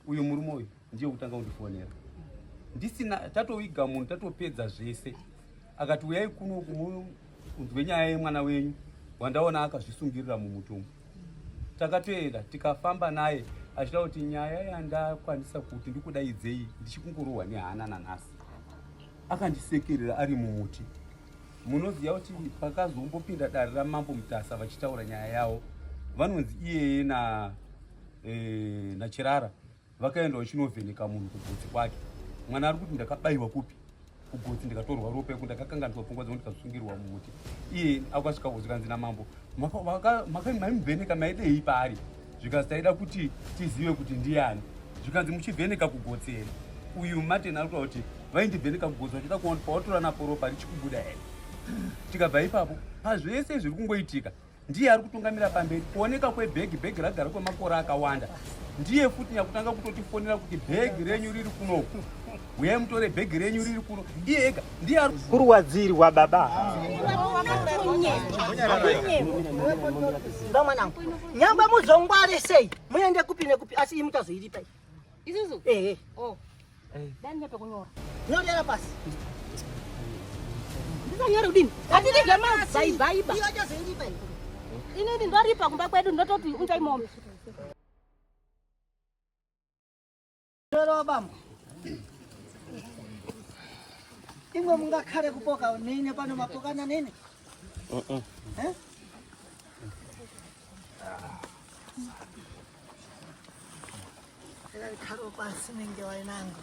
Uyu murume uyu ndiye kutanga kundifonera ndisina tatoviga munhu tatopedza zvese, akati uyai kuno kumunzwe nyaya yemwana wenyu wandaona akazvisungirira mumutumbu. Takatoenda tikafamba naye achida kuti nyaya yandakwanisa kuti ndikudaidzei ndichikungorohwa nehana nanhasi. Akandisekerera ari mumuti. Munoziva kuti pakazombopinda dare raMambo Mutasa vachitaura nyaya yavo, vanonzi iyeye na e, naChirara vakaenda vachinovheneka munhu kugotsi kwake. Mwana ari kuti ndakabaiwa kupi kugotsi, ndikatorwa ropa eko, ndakakanganiswa pfungwa dzangu, ndikasungirwa mumuti. Iye akasvika zvikanzi namambo, maimuvheneka maidei paari? Zvikanzi taida kuti tizive kuti ndiyani. Zvikanzi muchivheneka kugotsi here? Uyu Martin ari kutaura kuti vaindivheneka kugotsi vachida kuona pawatora napo ropa richikubuda here. Tikabva ipapo pazvese zviri kungoitika ndiye ari kutungamira pamberi. Kuoneka kwebhegi, bhegi ragara kwemakore akawanda, ndiye futi nyakutanga kutotifonera kuti bhegi renyu riri kunoku, uyai mutore bhegi renyu riri kuno. Iye ega ndiye ari kurwadzirwa baba. Mwanangu, nyangwe muzongware sei muende kupi nekupi, asi imi muchazoiripa isusu. Ehe. Oh. Dani nyape kunyora. Nyorera pasi. Ndisanyore kudini? Hatidi zvemabaibaiba. Iyo achazoiripa iyi. Inini ndoripa kumba kwedu ndototi unzai mombe. Toro bambo. Imwe mungakhale kupoka nine pano mapokana nini? Eh? Khalo pasi nenge wainango.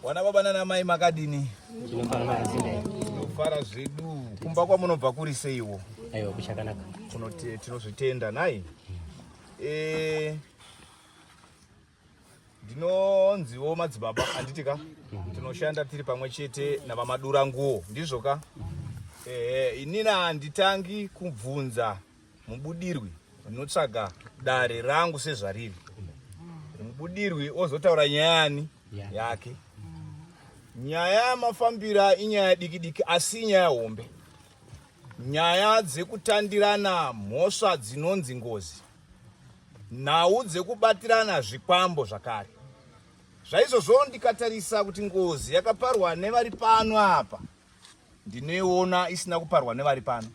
Wana baba nana mai makadini? Tinofara zvedu. Kumba kwamunobva kuri seiwo? Aiwa, kuchakanaka. Tinozvitenda nhai. Eh, ndinonziwo madzibaba handiti ka? Tinoshanda tiri pamwe chete navamadura nguo, ndizvo ka? Ehe, inini handitangi kubvunza mubudirwi, ndinotsvaga dare rangu sezvariri. Mubudirwi ozotaura nyaya yani yake. Nyaya yamafambira inyaya diki diki, asi inyaya hombe. Nyaya dzekutandirana mhosva dzinonzi ngozi, nhau dzekubatirana zvikwambo zvakare. Zvaizvozvo ndikatarisa kuti ngozi yakaparwa nevari pano apa, ndinoiona isina kuparwa nevari pano,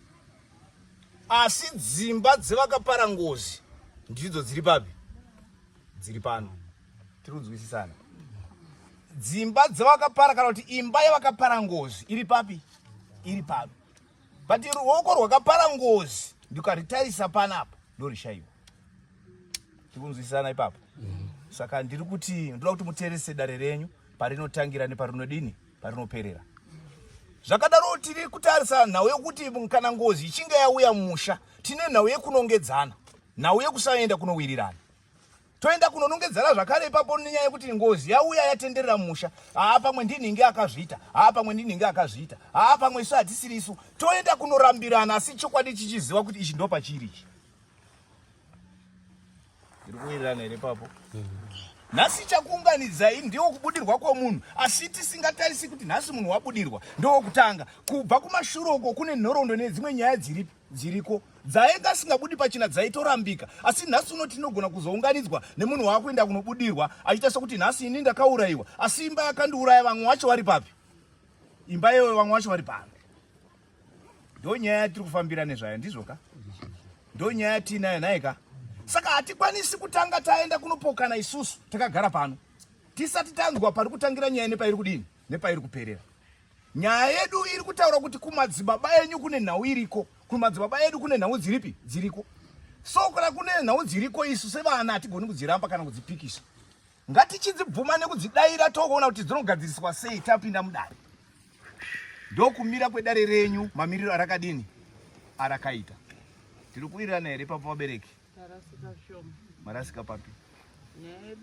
asi dzimba dzevakapara ngozi ndidzo dziri papi? Dziri pano. Tiri kunzwisisana? Dzimba dzevakapara kana kuti imba yavakapara ngozi iri papi? Iri pano. But ruoko rwakapara ngozi ndikaritarisa panapa ndorishaiwa. Tiri kunzwisisana ipapo? Saka ndiri kuti ndoda kuti muterese dare renyu parinotangira neparinodini, parinoperera. Zvakadaro tiri kutarisa nhau yekuti kana ngozi ichinge yauya mumusha, tine nhau yekunongedzana, nhau yekusaenda kunowirirana. Toenda kunonongedzana zvakare ipapo nenyaya yekuti ngozi yauya yatenderera mumusha. Haa, pamwe ndinhingi akazviita, haa, pamwe ndinhingi akazviita, haa, pamwe isu hatisiri isu. Toenda kunorambirana, asi chokwadi chichiziva kuti ichi ndo pachiri ichi. Tiri kuwirirana here ipapo? Nhasi chakuunganidzai ndiwo kubudirwa kwomunhu, asi tisingatarisi kuti nhasi munhu wabudirwa ndowokutanga. Kubva kumashure uko kune nhoroondo nedzimwe nyaya dziripi dziriko dzainga asingabudi pachena, dzaitorambika. Asi nhasi uno tinogona kuzounganidzwa nemunhu waakuenda kunobudirwa achiita sekuti nhasi ini ndakaurayiwa, asi imba yakandiuraya vamwe vacho vari papi? Imba iyoyo vamwe vacho vari pano. Ndo nyaya yatiri kufambira nezvayo, ndizvo ka? Ndo nyaya yatiinayo nhai ka? Saka hatikwanisi kutanga taenda kunopokana isusu takagara pano tisati tanzwa pari kutangira nyaya nepairi kudini nepairi kuperera. Nyaya yedu iri kutaura kuti kumadzibaba enyu kune nhau iriko, kumadzibaba edu kune nhau dziripi dziriko. So kana kune nhau dziriko, isu sevana hatigoni kudziramba kana kudzipikisa. Ngatichidzibvuma nekudzidaira, toona kuti dzinogadziriswa sei tapinda mudare. Ndokumira kwedare renyu, mamiriro arakadini arakaita. Tiri kuwirirana here ipapo vabereki? Marasika papi?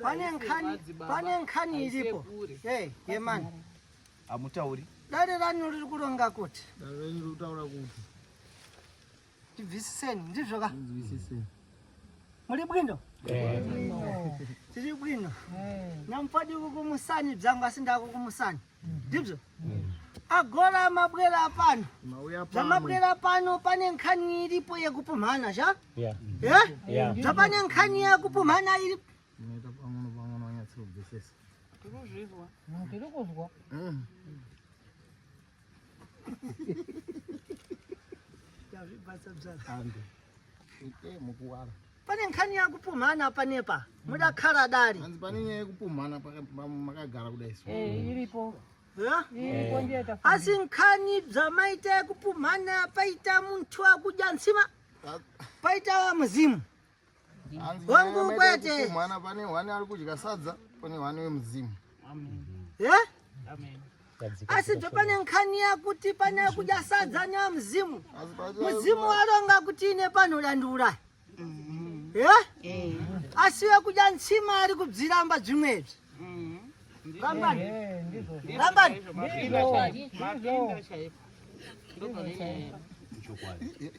Pane nkhani, pane nkhani iripo. Hey, yemani. Hamutauri. Dare ranyu riri kuronga kuti Dare renyu riri kutaura kuti tibvisiseni, ndizvo ka? Muri bwindo? Tiri bwino. Namfadi kukumusani bzangu asi ndakukumusani. Ndibzo? Agora mabwera pano. Zvamabwera pano pane nkhani iripo yekupumhana sha? Yeah. Eh? Yeah. Zvapane nkhani yekupumhana iri Pane nkhani yakupumhana panepa. Mudakhala dali. Hanzi pane nyaya yekupumhana makagara kudai so. Iripo. Asi nkhani dzamaita yekupumhana paita muntu akudya ntsima. Paita muzimu. Hanzi Wangu nyaya yamaita kwete. yekupumhana pane hwani ari kudya sadza, pane hwani wemuzimu. Eh? Asi pane nkhani yakuti pane kudya sadza nemuzimu. Asi paita Muzimu waronga kuti ine pano dandiuraya. Eh? Asi wekudya ntsima ari kubziramba zvimwezvi. Rambani. Rambani. Chokwadi.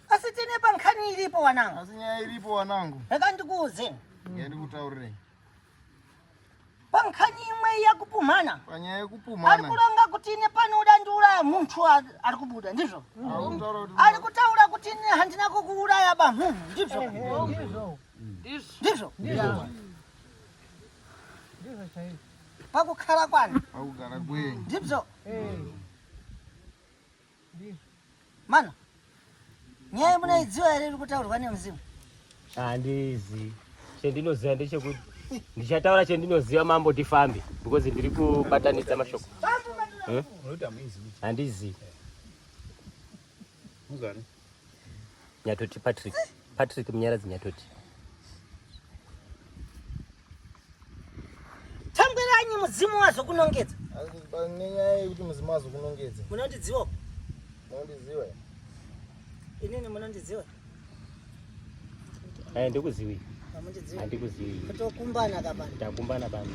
Asi tine pankhani iripo wanangu. Asi nyaya iripo wanangu. Reka ndikuuze. Yandikutaurirei. Pankhani imwe yakupumhana. Panyaya Ari yekupumhana. kuronga kuti ine pano udandiuraya muntu ari kubuda ndizvo. Ari kutaura kuti Ari kutaura kuti ine handina kukuuraya ba munhu ndizvo. Ndizvo. Pakukhala kwanu pakugara kwenyu. ndizvo. Mana. Nyaya munoidziwa here iri kutaurwa nemuzimu? Handizi. Chendinoziva ndechekuti ndichataura chendinoziva mambo tifambe because ndiri kubatanidza mashoko. Eh? Handizi. Nyatoti Patrick. Patrick Munyaradzi Nyatoti. Tangwiranyi muzimu wazokunongedza. Asi pane nyaya yekuti muzimu wazokunongedza. Munondidziwa? Munondiziva here? Inini munondidziwa? Eh, ndikuziwi. Hamundidziwi. Handikuziwi. Kutokumbana kapano. Takumbana pano.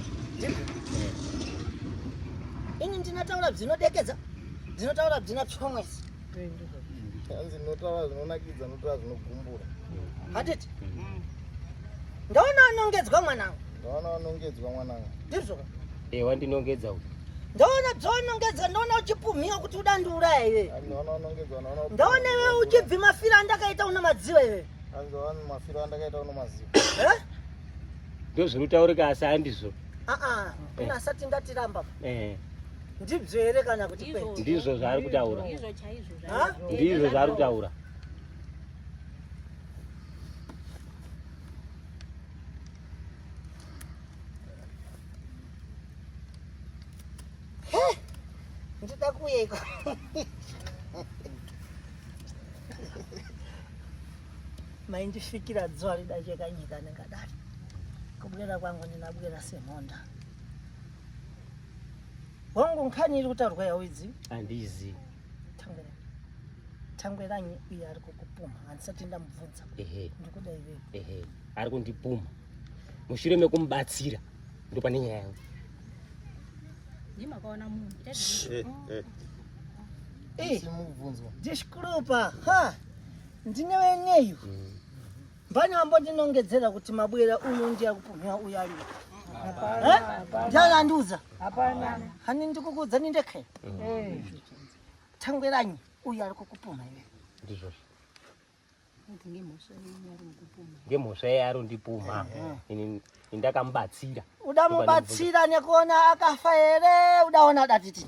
Ini ndinotaura zvinodekedza. Ndinotaura zvina pchomwesi. Hanzi ndinotaura zvinonakidza, ndinotaura zvinogumbura. Handiti? Ndaona anongedzwa mwanangu. Ndaona wanongedzwa mwanangu. Ndizvo. Eh, wandinongedza uyu. Ndaona bzawanongedza ndaona uchipumhiwa kuti udandiuraya iwewe. Hanzi ndaona wanongedzwa, ndaona Ndaona iwewe uchibvi mafiro andakaita una madziwa iwewe. Hanzi ndaona mafiro andakaita uno maziva. Eh? Ndozvinotaurika asi handizvo. Ah ah, kuna asati ndatiramba. Eh, Ndibzo here kana kuti kwete? ndizvo zvaari kutaura. Ndizvo chaizvo. Ha? Ndizvo zvaari kutaura. Ndida kuuyeko. Maindisvikira zuva ridacheka nyika ndingadari. Kubwera kwangu ndinabwera semhonda. Wangu nkhani iri kutaurwa yauidzi. Handizi. Tangweranyi. Tangweranyi uye ari kukupumha. Handisati ndamubvunza. Ehe. Ndikuda iwewe. Ehe. Ari kundipumha. Mushure mekumubatsira ndopane nyaya yangu. Ndimakaona munhu. Eh, Simubvunzwa. Desculpa, ha. Ndine weneyu. Mbani ambondinongedzera kuti mabwera uyu ndiye akupumhiwa uyu ari. Eh? Ndiani andiudza? Hapana. Hani ndikukuudza nindekhe. Tangweranyi uyu ari kukupumha iwe. Ndizvozvo. Ngemhosva iye ari kundipumha. Ini ndakamubatsira. Udamubatsira nekuona akafa here udaona datiti.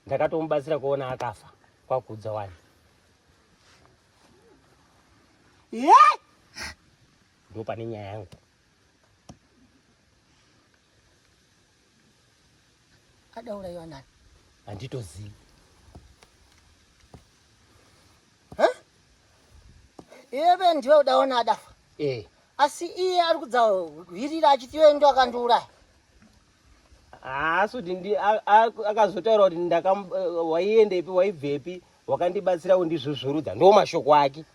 Ndakatomubatsira kuona akafa kwakudza wani. Ye? Ndopane nyaya yangu. Adauraiwa nani? Handitozivi. Iwe ndiwe udaona adafa. Eh. Asi iye ari kudzahwirira achiti iwe ndiwe akandiuraya. Haasi kuti akazotaura kuti waiendepi waibvepi. Wakandibatsira kundizvuzvurudza, ndo mashoko ake.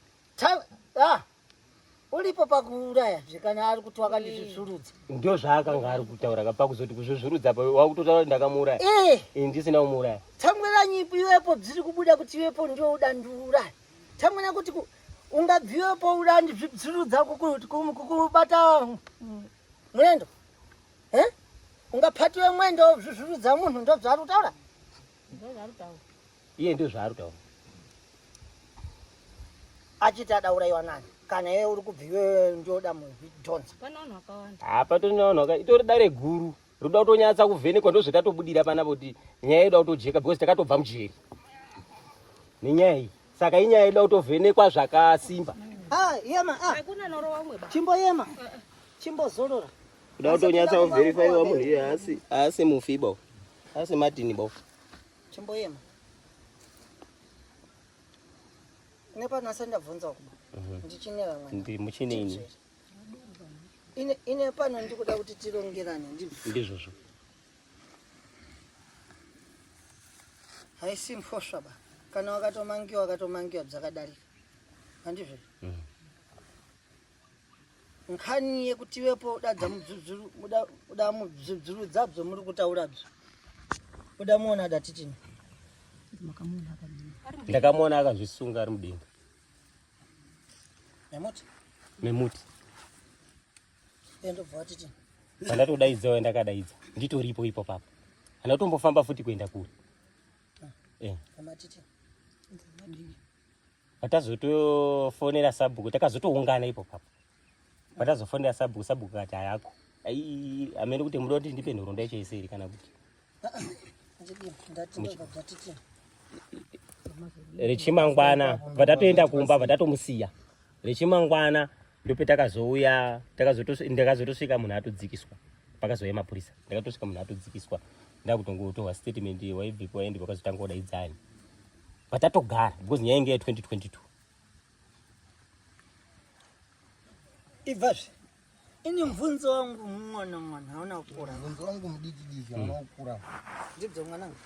Ah, uripo pakuuraya zvekana ari kuti wakandizvuzvurudza. Ndo zvaakanga ari kutaura ka pakuzoti kuzvuzvurudza pa wakutotaura kuti ndakamuuraya. Eh. Ini ndisina kumuuraya. Tangwera nyipi iwepo dziri kubuda kuti iwepo ndio uda ndiuraya. Tangwera kuti ungabviwepo uda ndizvuzvurudza kukubata mwendo. Eh? Ungapatiwe mwendo wozvuzvurudza munhu ndo zvaari kutaura? Iye ndo zvaari kutaura. Achiti adauraiwa nani? Kana iye uri kubviwe ndoda mudhonza. Pane vanhu vakawanda. Hapa tone vanhu vaka itori dare guru. Roda kutonyatsa kuvhenekwa ndozvetatobudira panapa kuti nyaya yoda kutojeka because takatobva mujeri. Nenyaya iyi. Saka inyaya yoda kutovhenekwa zvakasimba. Ah, yema, ah. Hakuna norowa umwe ba. Chimboyema. Chimbozorora. Kuda kutonyatsa kuverifaiwa munhu iye haasi haasi mufi bo. Haasi Martin bo. Chimboyema. Nepano asati ndabvunza kuba. Ndichine vamwe. Ndi muchine ini. Ine ine pano ndikuda kuti tirongerane ndizvo. Ndizvozvo. Haisi mhosva ba. Kana wakatomangiwa wakatomangiwa zvakadarika. Handizvo? Nkhani yekuti wepo udadza mudzudzuru uda uda mudzudzurudza bzo muri kutaura bzo. Uda muona datitini. Ndakamuona akazvisunga ari mudenga. Nemuti. Nemuti. Endo bva titini. Pandatodaidza uya ndakadaidza. Nditoripo ipo papo. Handatombofamba futi kuenda kure. Eh. Amatiti. Patazotofonera sabhuku takazotoungana ipo papo. Patazofonera sabhuku sabhuku akati hayako. Ai amene kuti muda kuti ndipe nhoroondo yacho yese iri kana kuti. Ndati ndobva bvatitini. Rechimangwana patatoenda kumba patatomusiya. Rechimangwana ndopetakazouya ndakazotosvika munhu atodzikiswa. Pakazouya mapurisa ndakatosvika munhu atodzikiswa. Ndakutongotorwa statement waibvepo waende vakazotanga kudaidzani. Patatogara because nyaya inge ya 2022. Ibvazve. Ini mvunzo wangu mwana mwana hauna kukura. Mvunzo wangu mudiki diki hauna kukura. Ndibzo mwanangu.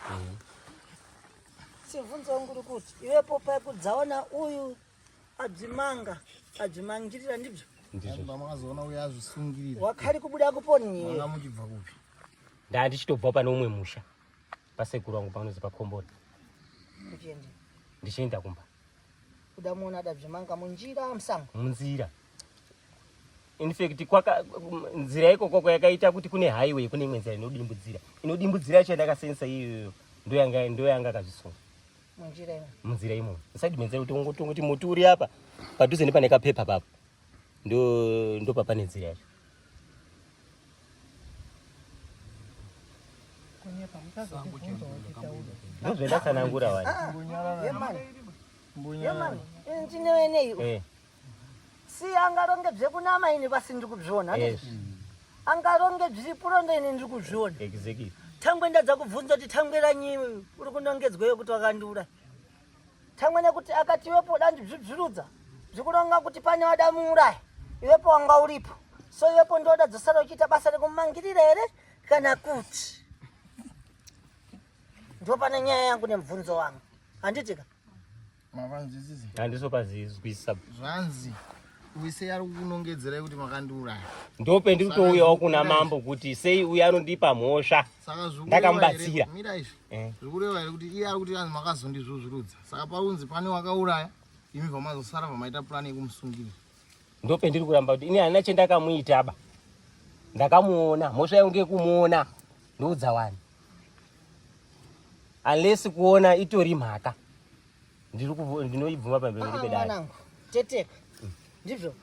Si mvunzo wangu uri kuti iwepo paikudzaona uyu adzimanga adzimangirira ndibzo. Ndizvo. Pamakazoona uya azvisungirira. Wakari kubuda kuponi iwe. Manga muchibva kupi? Ndaa ndichitobva pane umwe musha pasekuru wangu panozi pakomboni Uchienda. ndichienda kumba Kuda muona adadzimanga munjira musango. munzira. In fact kwaka nzira ikoko yakaita kuti kune highway kune imwe nzira inodimbudzira inodimbudzira yacho yandakasensa iyoyo ndoyanga ndoyanga akazvisunga Munjira imo. munzira imomo inside menzira kuti ungoti muti uri apa padhuze nepane kapepa papo ndo ndo papane nzira yacho. Ndozvendatsanangura wani. Yemani. Yemani. Ndineweneyi. Eh. Si angaronge byekunama ini basi ndiri kubzviona. Yes. Angaronge bzvipurondo ini ndiri kuzviona. Exactly. Tangwe ndadza kubvunza kuti tangwe ranyi uri kunongedzweyo kuti wakandiuraya. Tangwe nekuti akati iwepo uda ndizvidzvirudza. Zvikuronga kuti pane wada muuraya. Iwepo wanga uripo. So iwepo ndoda dzosara uchiita basa rekumangirira here kana kuti. Ndipo pane nyaya yangu nemubvunzo wangu. Handiti ka? Mavanzwisisi. Handisopazizwisisa. Zvanzi wese ari kukunongedzerai kuti makandiuraya. Ndope ndiri kutouyawo kuna mambo kuti sei uyu anondipa mhosva. Saka zvikureva Ndakamubatsira. here- Mira izvi. Eh. Zvikureva here kuti iye ari kuti anzi makazondizvuzvurudza. Saka paunzi pane wakauraya imi vamazosara vamaita plan yekumusungirira. Ndope ndiri kuramba kuti ini handina chendakamuita ba. Ndakamuona, mhosva yangu ngekumuona. Ndoudza wani. Unless kuona itori mhaka. Ndinoibvuma pamberi Ah, pedare. mwanangu, teteka. Ndizvo.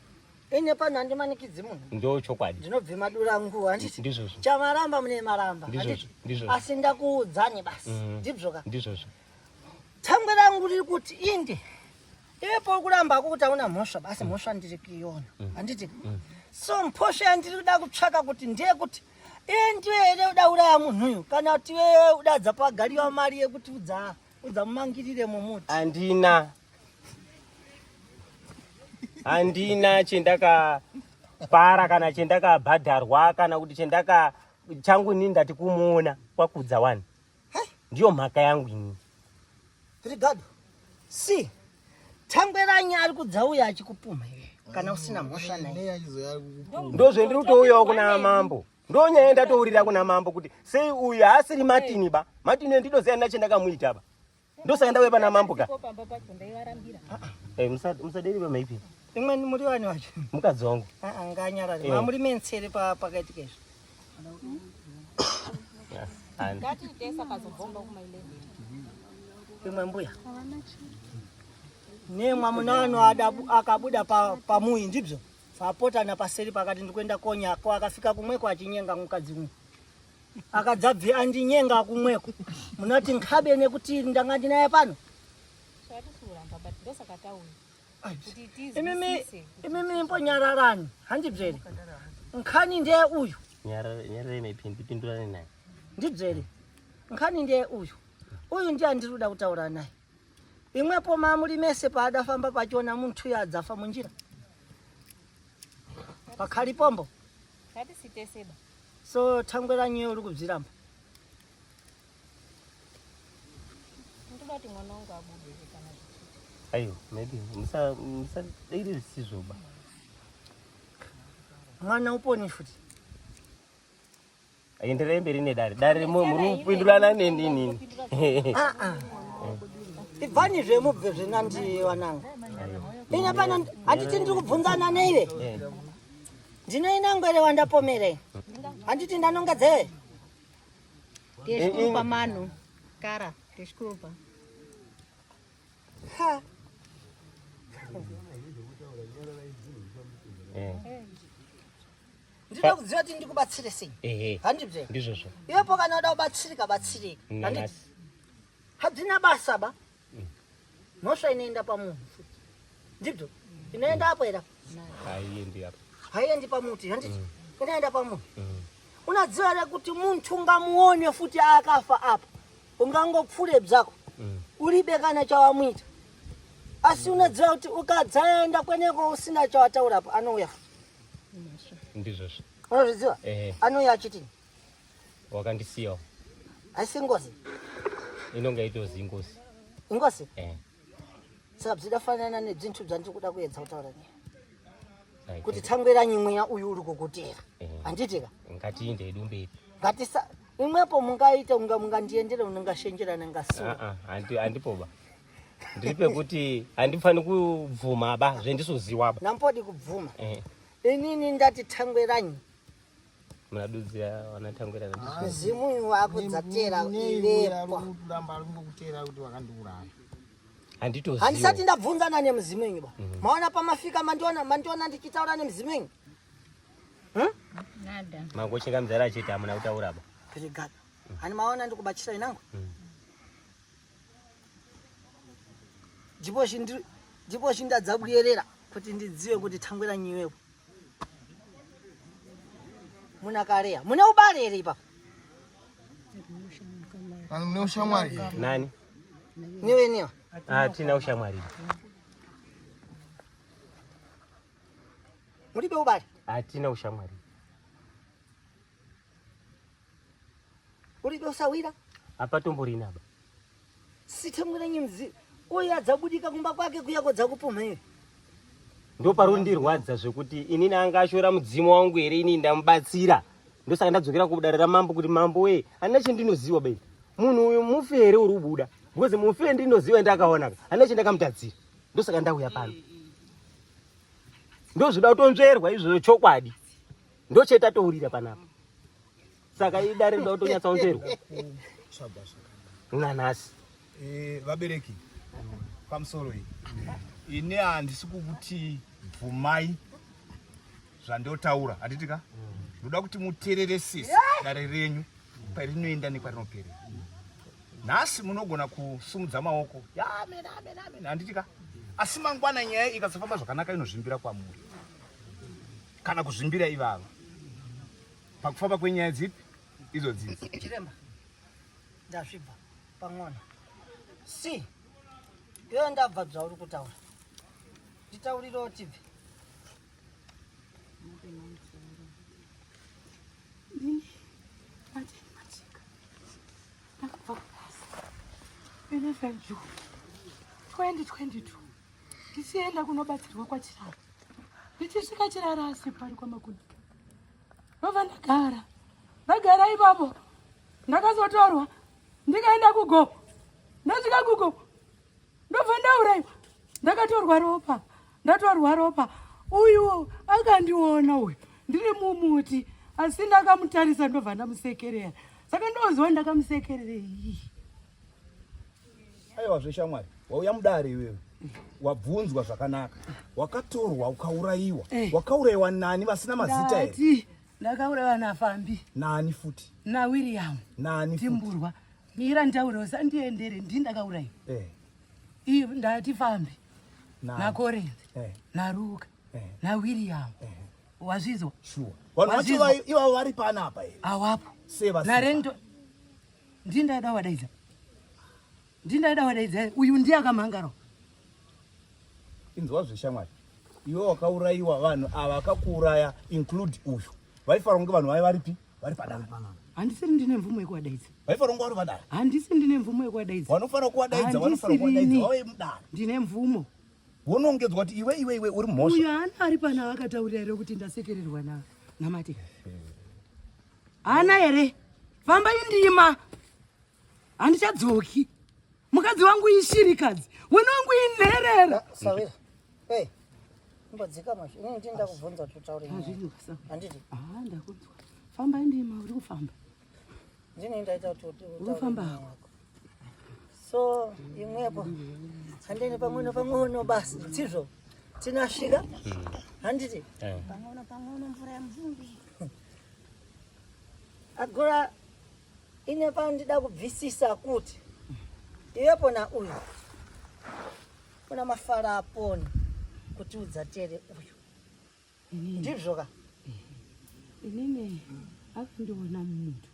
Ine pano handimanikidzi munhu. Ndo chokwadi. Ndinobvima dura nguwa handiti. Ndizvozvo. Chamaramba mune maramba. Ndizvozvo, handiti? ndizvozvo. Asi ndakuudzani basi. Ndizvo ka. Ndizvozvo. Thangwe rangu riri kuti inde. Iwepo kuramba kuti hauna mhosva basi mhosva ndiri kuiona. Handiti. So mhosva yandiri kuda kutsvaka kuti ndeyekuti iye ndiwe here uda uraya munhu uyu kana kuti iwe udadza pagariwa mari yekuti udza udzamumangirire mumuti. Handina. Handina chendakapara kana chendakabhadharwa kana kuti chendaka changu inini ndati kumuona kwakudza wani. Ndiyo mhaka yangu inini. Brigado. Si Tangweranyi ari kudzauya achikupumha iwe kana usina mhosva naye. Ndozvendiri kutouyawo kuna mambo. Ndonyaya ndatourira kuna mambo kuti sei uyu haasiri Martin ba. Martin ndinoziva ndina chendakamuita ba. Ndosaka ndauya pana mambo ka. Eh, musaderi pamaipi. Imweni muri wani wacho? Mukadzi wangu. Ah, ah nganyarare. Eh. Muri mensere pa pakaitika izvo. Imwe mbuya. Nemwamuna wanu akabuda pamuyi ndibzo. Apotana paseri pakati ndikuenda konya ko akafika kumweko achinyenga mukadzi umwe. Akadzabvi andinyenga kumweko. Munoti nkhabe nekuti ndanga ndinaye pano. Imimi imimi imbonyararani handibzere. Nkhani ndiye uyu. Nyarara ndipindurane naye. Ndibzere. Nkhani ndiye uyu. Uyu ndiye andiri kuda kutaura naye. Imwepo mamuri mese paadafamba pachiona munthu uyo adzafa munjira. Pakhalipombo. So thangwe ranyu uri kubziramba. Ndoda kuti mwana wangu abude kana zvichiita. Ayo, maybe musa musadeire zvisizvo ba. Mwana uponi futi. Enderei mberi nedare. Dare muri kupindurana neni inini. Ah ah. Ibvani zve mubve zvenandi wanangu. Ine pano handiti ndiri kubvunzana neiwe. Eh. Ndinoina ngwere wandapomere. Handiti ndanongedze. Desculpa mano. Cara, desculpa. Ha. Eh. Ndinoda kuziva kuti ndikubatsire sei. Ehe. Handibve. Ndizvozvo. Iwepo kana uda kubatsirika batsirika. Handiti Nanhasi. hadzina basa ba. Mhosva inoenda pamunhu futi. Ndibzo. Inoenda apo era. Haiendi apo. Haiendi pamuti handiti. Inoenda pamunhu. Unadziva here kuti munthu ungamuone futi akafa apo. Ungangopfure bzako. Uribe kana chawamuita. Asi unodziva kuti ukadzaenda kweneko usina chawataurapo anouya futi. Ndizvozvo. Unozviziva? Ehe. Anouya achiti Wakandisiyawo. haisi ngozi. Inonga itozi ingozi. Ingozi? Eh. Saka bzidafanana nezvinthu zvandiri kuda kuedza kutaura newe. Ai, Kuti thangweranyi mweya uyu uri kukutera. Eh. Handitika? Ngatiinde hedu mberi. Ngatisa imwepo mungaite unga mungandiendere unongashenjera nangasuwa. Ah ah, handipoba. Ndiri pekuti handifani kubvuma ba zvendisoziwa ba. Nampodi kubvuma. Eh. Inini ndati thangweranyi. Munadudzira vanatangwera Mzimu uyu wakudzatera ivepo. Kuramba ari kungokutera kuti wakandiuraya. Handitoziwa. Handisati ndabvunzana nemuzimu wenyu ba. Maona pamafika mandiona mandiona ndichitaura nemuzimu wenyu. Nada. Mangochinga muzara chete hamuna kutaura ba. Brigada. Hani maona ndikubatshira inangu. Ndipo shindi ndipo shindadzabuyerera kuti ndidziwe kuti thangwera nyiwepo. Muna karea. Mune ubale here ipapo? Vanhu mune ushamwari. Nani? Niwe niwe. Ah, tina ushamwari. Mulibe ubale. Hatina ushamwari. Ulibe usawira. Apatomborina ba. Sithangwera nyimzi. Uye adzabudika kumba kwake kuya kodzakupumha iwe. Ndoparundirwadza zvekuti inini anga ashora mudzimu wangu here inini ndamubatsira. Ndosaka ndadzokera kudare ramambo kuti mambo wee handina chendinoziwa bei. Munhu uyu mufi here uri kubuda? Because mufi ndinoziva ndakaona ka. Handina chendakamutadzira. Ndosaka ndauya pano. Ndozvida kutonzverwa izvozvo chokwadi. Ndochetatowurira panapa. Saka idare rinoda kutonyatsaonzverwa. Nanhasi. Eh, vabereki pamusoro iyi ini handisi kukuti bvumai zvandotaura handiti ka ndoda kuti mutereresese dare renyu kwarinoenda nekwarinoperera nhasi munogona kusumudza maoko amen amen amen handiti ka asi mangwana nyaya ikasafamba zvakanaka inozvimbira kwamuri kana kuzvimbira ivava pakufamba kwenyaya dzipi idzo dzidzi Chiremba. Ndazvibva pang'ono. Si. Iwe ndabva zvauri kutaura. Nditaurirewo tibve. Ndakabva kubasa. Ine 2022 ndichienda kunobatsirwa kwachirara ndichisvika chirara asipo ari kwamakunika ndobva ndagara ndagara ipapo ndakazotorwa ndikaenda kugomo ndasvika kugomo ndobva ndauraiwa ndakatorwa ropa ndatorwa ropa uyu akandiona uyu ndiri mumuti asi ndakamutarisa ndobva ndamusekerera saka ndonzwa ndakamusekererei Aiwa zveshamwari, wauya mudare iwewe wabvunzwa zvakanaka, wakatorwa ukaurayiwa. Eh. Wakaurayiwa nani vasina mazita here? Ndati ndakauraiwa nafambi Nani futi? nawilliam Nani futi? timburwa mira nditaure usandiendere ndini ndakauraiwa Eh, Iyo ndati fambi nani? nakorenzi Eh, naruka Eh. nawilliam eh, wazvizwa sure. Vanhu vacho Wazvizwa? ivavo vari panapa here? awapo Sei vasina? narento ndini ndaida wadaidza ndini ndaida wadaidza uyu ndiye akamhangara Inzwa zveshamwari. Iwe wakaurayiwa vanhu ava vakakuuraya include uyu. Vaifanira kunge vanhu vaiva varipi? Vari padare. handisiri ndine mvumo yekuwadaidza Vaifanira kunge vari padare. handisi ndine mvumo yekuwadaidza Vanofanira kuwadaidza, vanofanira kuwadaidza Handisirini. vauye mudare. ndine mvumo Vonongedzwa kuti iwe iwe iwe uri mhosva. uyu haana ari pana akataurira here kuti ndasekererwa namate haana here fambai ndima handichadzoki mukadzi wangu ishirikadzi wena wangu inherera Sawira. Hey. Imbodzika mashu. Inini ndini ndakubvunza kuti utaure nyaya. Hazvinzwa, Handiti. Ah, ndakunzwa fambai ndima uri kufamba Ndini ndaita kuti utaure Urikufamba nyaya hako. yako. So imwepo handeni pamwe pamwe basi tizvo tinasvika handiti Eh. Pang'ono pang'ono mvura yamvumbi. agora ine pandida kubvisisa kuti iwepo na uyu una mafara aponi kuti udzatere uyu ndizvo ka inini akandiona mumuti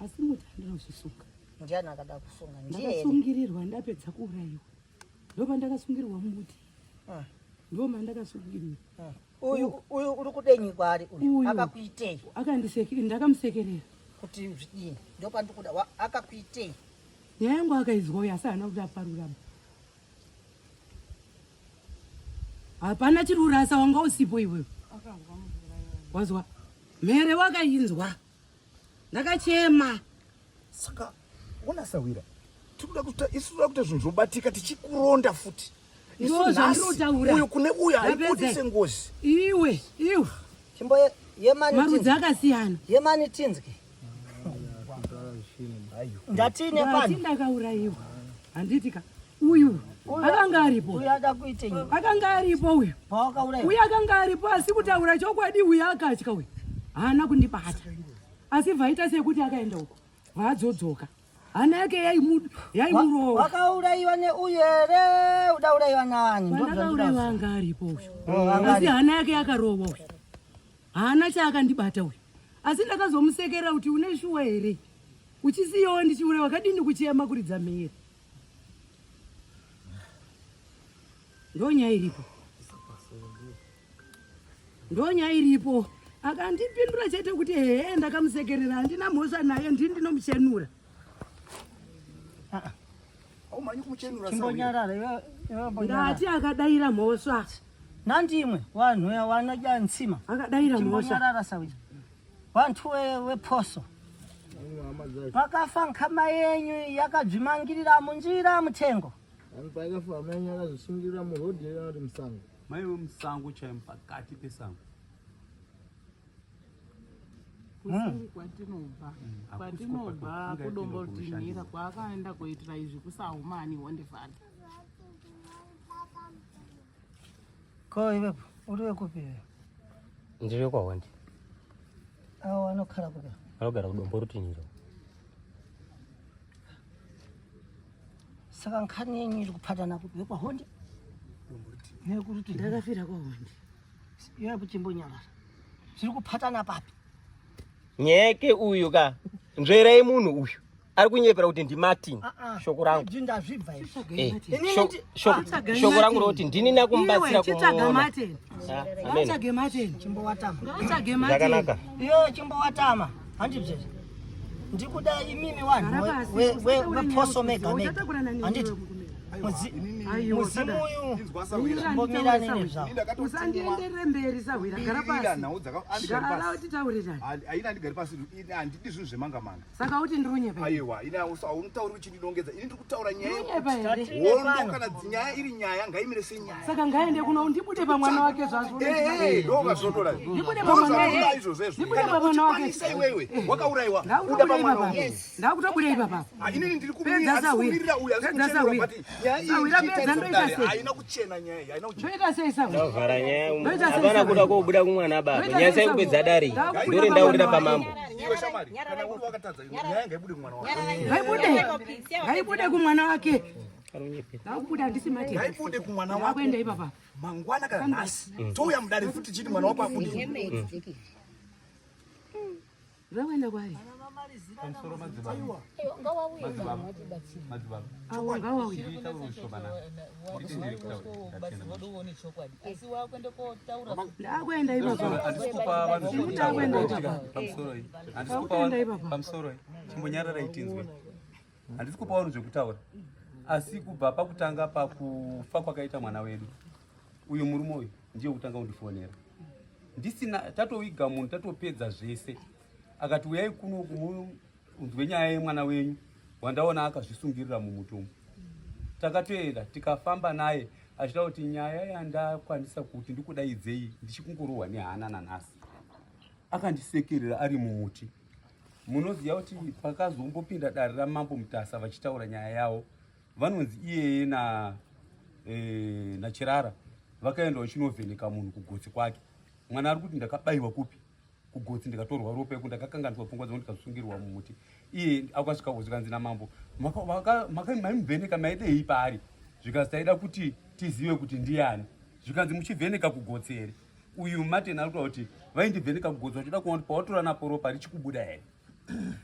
asi muti handinozvisunga ndiani akada kusunga ndiye here? ndakasungirirwa ndapedza kuurayiwa ndopandakasungirirwa mumuti Ah. ndomandakasungirirwa uyu uyu uri kudenyi kwaari uyu Uyu. akakuitei Ndakamusekerera kuti zvidini ndopandikuda akakuitei nyaya yangu akaizwa uyu asi haana kuti aparurama hapana chiri kurasa wanga usipo iwewe wazwa mhere wakainzwa ndakachema Saka ona sawira, tikuda kuita isu toda kuita zvinhu zvobatika tichikuronda futi. Isu Ndoo nhasi, zvandinotaura. Uyu kune uyu Ndapedza. haibudise ngozi. iwe iwe chimbo yemani marudzi tinzwi akasiyana yemani tinzwi ndatine ndati pano ndakaurayiwa handiti ka uyu akanga aripo uyu ada kuitei akanga aripo uyu pawakauraiwa uyu akanga aripo asi kutaura chokwadi uyu akatya uyu haana kundibata asi bvaita sekuti akaenda uko vaadzodzoka hana yake yaimurova wakauraiwa neuyu here udauraiwa nani pandakauraiwa anga aripo uyu Oh, anga asi hana yake yakarova uyu haana chaakandibata uyu asi ndakazomusekera kuti une shuwa here uchisiyawo ndichiuraiwa kadini kuchema kuridza mhere ndonyaya iripo ndonyaya iripo akandipindura chete kuti hehe ndakamusekerera handina mhosva naye ndini ndinomuchenura Haumanyi kumuchenura Sawira. chimbonyarara iwe mbonyarara ndati akadaira mhosva nandimwe vanhu vanodya ntsima akadaira mhosva chimbonyarara sawira vantu weposo pakafa nkama yenyu yakadzvimangirira munjira mutengo Paikafa amai enyu akazvisungirira murodhi here kana kuti musango? Maiwe musango chaimo pakati pesango. Kuseri kwatinobva Hakusi kwatinobva kwatobva, kudombotinhira kwaakaenda kuitira izvi kusahumani hondevhali ko iwepo uri wekupi iwe Ndiri kwahondi avo vanokhala kupi anogara kudombo rutinhiro saka nkhani yenyu iri kuphatana kupi wekwahonde nekuruti ndakafira kwahondi iwepo chimbonyarara zviri kuphatana papi nyeke uyu ka nzverei munhu uyu ari kunyepera kuti ndimartin Ah, ah. shoko rangu Ndazvibva izvi. Eh, Inini shoko rangu roti ndini nakumubatsira Iwe, chitsvaga kumuona Martin. Ah, amen. Ngatsvage Martin. Chimbowatama. Ngatsvage Martin. Zvakanaka. Iyo chimbowatama. Handibzvezvi. Ndikuda imimi vanhu Gara pasi, weposo usataura mega nyaya mega. uchatakura nani Handiti. iwewe kukumera? Mudzi- Inini Muzimu uyu mbomirani nezvavo. Usandienderere mberi sahwira, gara pasi. Gara titaurirane. Haina andigari pasi, handidi zvinhu zvemanga manga. Saka uti ndiri kunyepa? Aiwa, ini haunitauri uchindinongedza. Ini ndiri kutaura nyaya Kunyepa here? hondo. Kana nyaya iri nyaya, ngaimire senyaya. Saka ngaende kuno ndibude pamwana wake zvazvo. Ndova zvotoda. Ndibude pamwana wake. Izvozvo izvo. Ndibude pamwana wake. Uchikwanisa iwewe wakaurayiwa, uda Ndakutobuda pamwana ipapa. wako. Ndakutobuda ipapa. Ah, inini ndiri Pedza sahwira. kumirira uyu, asi Pedza kuchenura, sahwira. but nyaya iyi Sahwira, ndichiita pedza, ndoita dare, sei? haina kuchena nyaya iyi, haina kuchena. Ndoita sei sahwira? Ndavhara nyaya. Ndoita sei Hapana sahwira? kuda kobuda kumwana baba. Ndoita Nyaya sei sai kupedza dare. Ndakubuda Ndore ndaurira pamwana pamambo. Iwe shamwari, kana uri wakatadza, nyaya ngaibude kumwana wako. Ngaibude. Ngaibude kumwana wake. Ndakubuda handisi mate. Ngaibude kumwana wako. Ndakuenda ipapa. Mangwana kana nhasi touya mudare futi chiti mwana wako abude. Ndakuenda kwaari. Pamusoro madzibaba. Ngawauye. Madzibaba. Awo ngawauye. Nditaure shomana. Nditendere kutaura. Ndachena. Ndakuenda ipapa. Handisi kupa vanhu Ndakuenda zvekutaura. ipapa. Pamusoro iyi. Handisi kupa Ndakuenda vanhu ipapa. pamusoro iyi. Chimbonyararai tinzwe. Handisi kupa vanhu zvekutaura. Asi kubva pakutanga pakufa kwakaita mwana wedu, uyu murume uyu ndiye kutanga kundifonera. Ndisina tatoviga munhu, tatopedza zvese. Akati uyai kuno munzwe nyaya yemwana wenyu wandaona akazvisungirira mumuti umu. Takatoenda tikafamba naye achida kuti nyaya yandakwanisa kuti ndikudaidzei ndichikungorohwa nehana nanhasi. Akandisekerera ari mumuti. Munoziva kuti pakazombopinda dare raMambo Mutasa vachitaura nyaya yavo, vanonzi iyeye na naChirara vakaenda vachinovheneka munhu kugotsi kwake. Mwana ari kuti ndakabayiwa kupi? Kugotsi, ndikatorwa ropa eko, ndakakanganiswa pfungwa dzangu, ndikasungirwa mumuti. Iye akasvika zvikanzi namambo, "Maimuvheneka maidei paari?" Zvikanzi taida kuti tizive kuti ndiani. Zvikanzi muchivheneka kugotsi here? Uyu Martin ari kutaura kuti vaindivheneka kugotsi vachida kuona kuti pawatora napo ropa richikubuda here.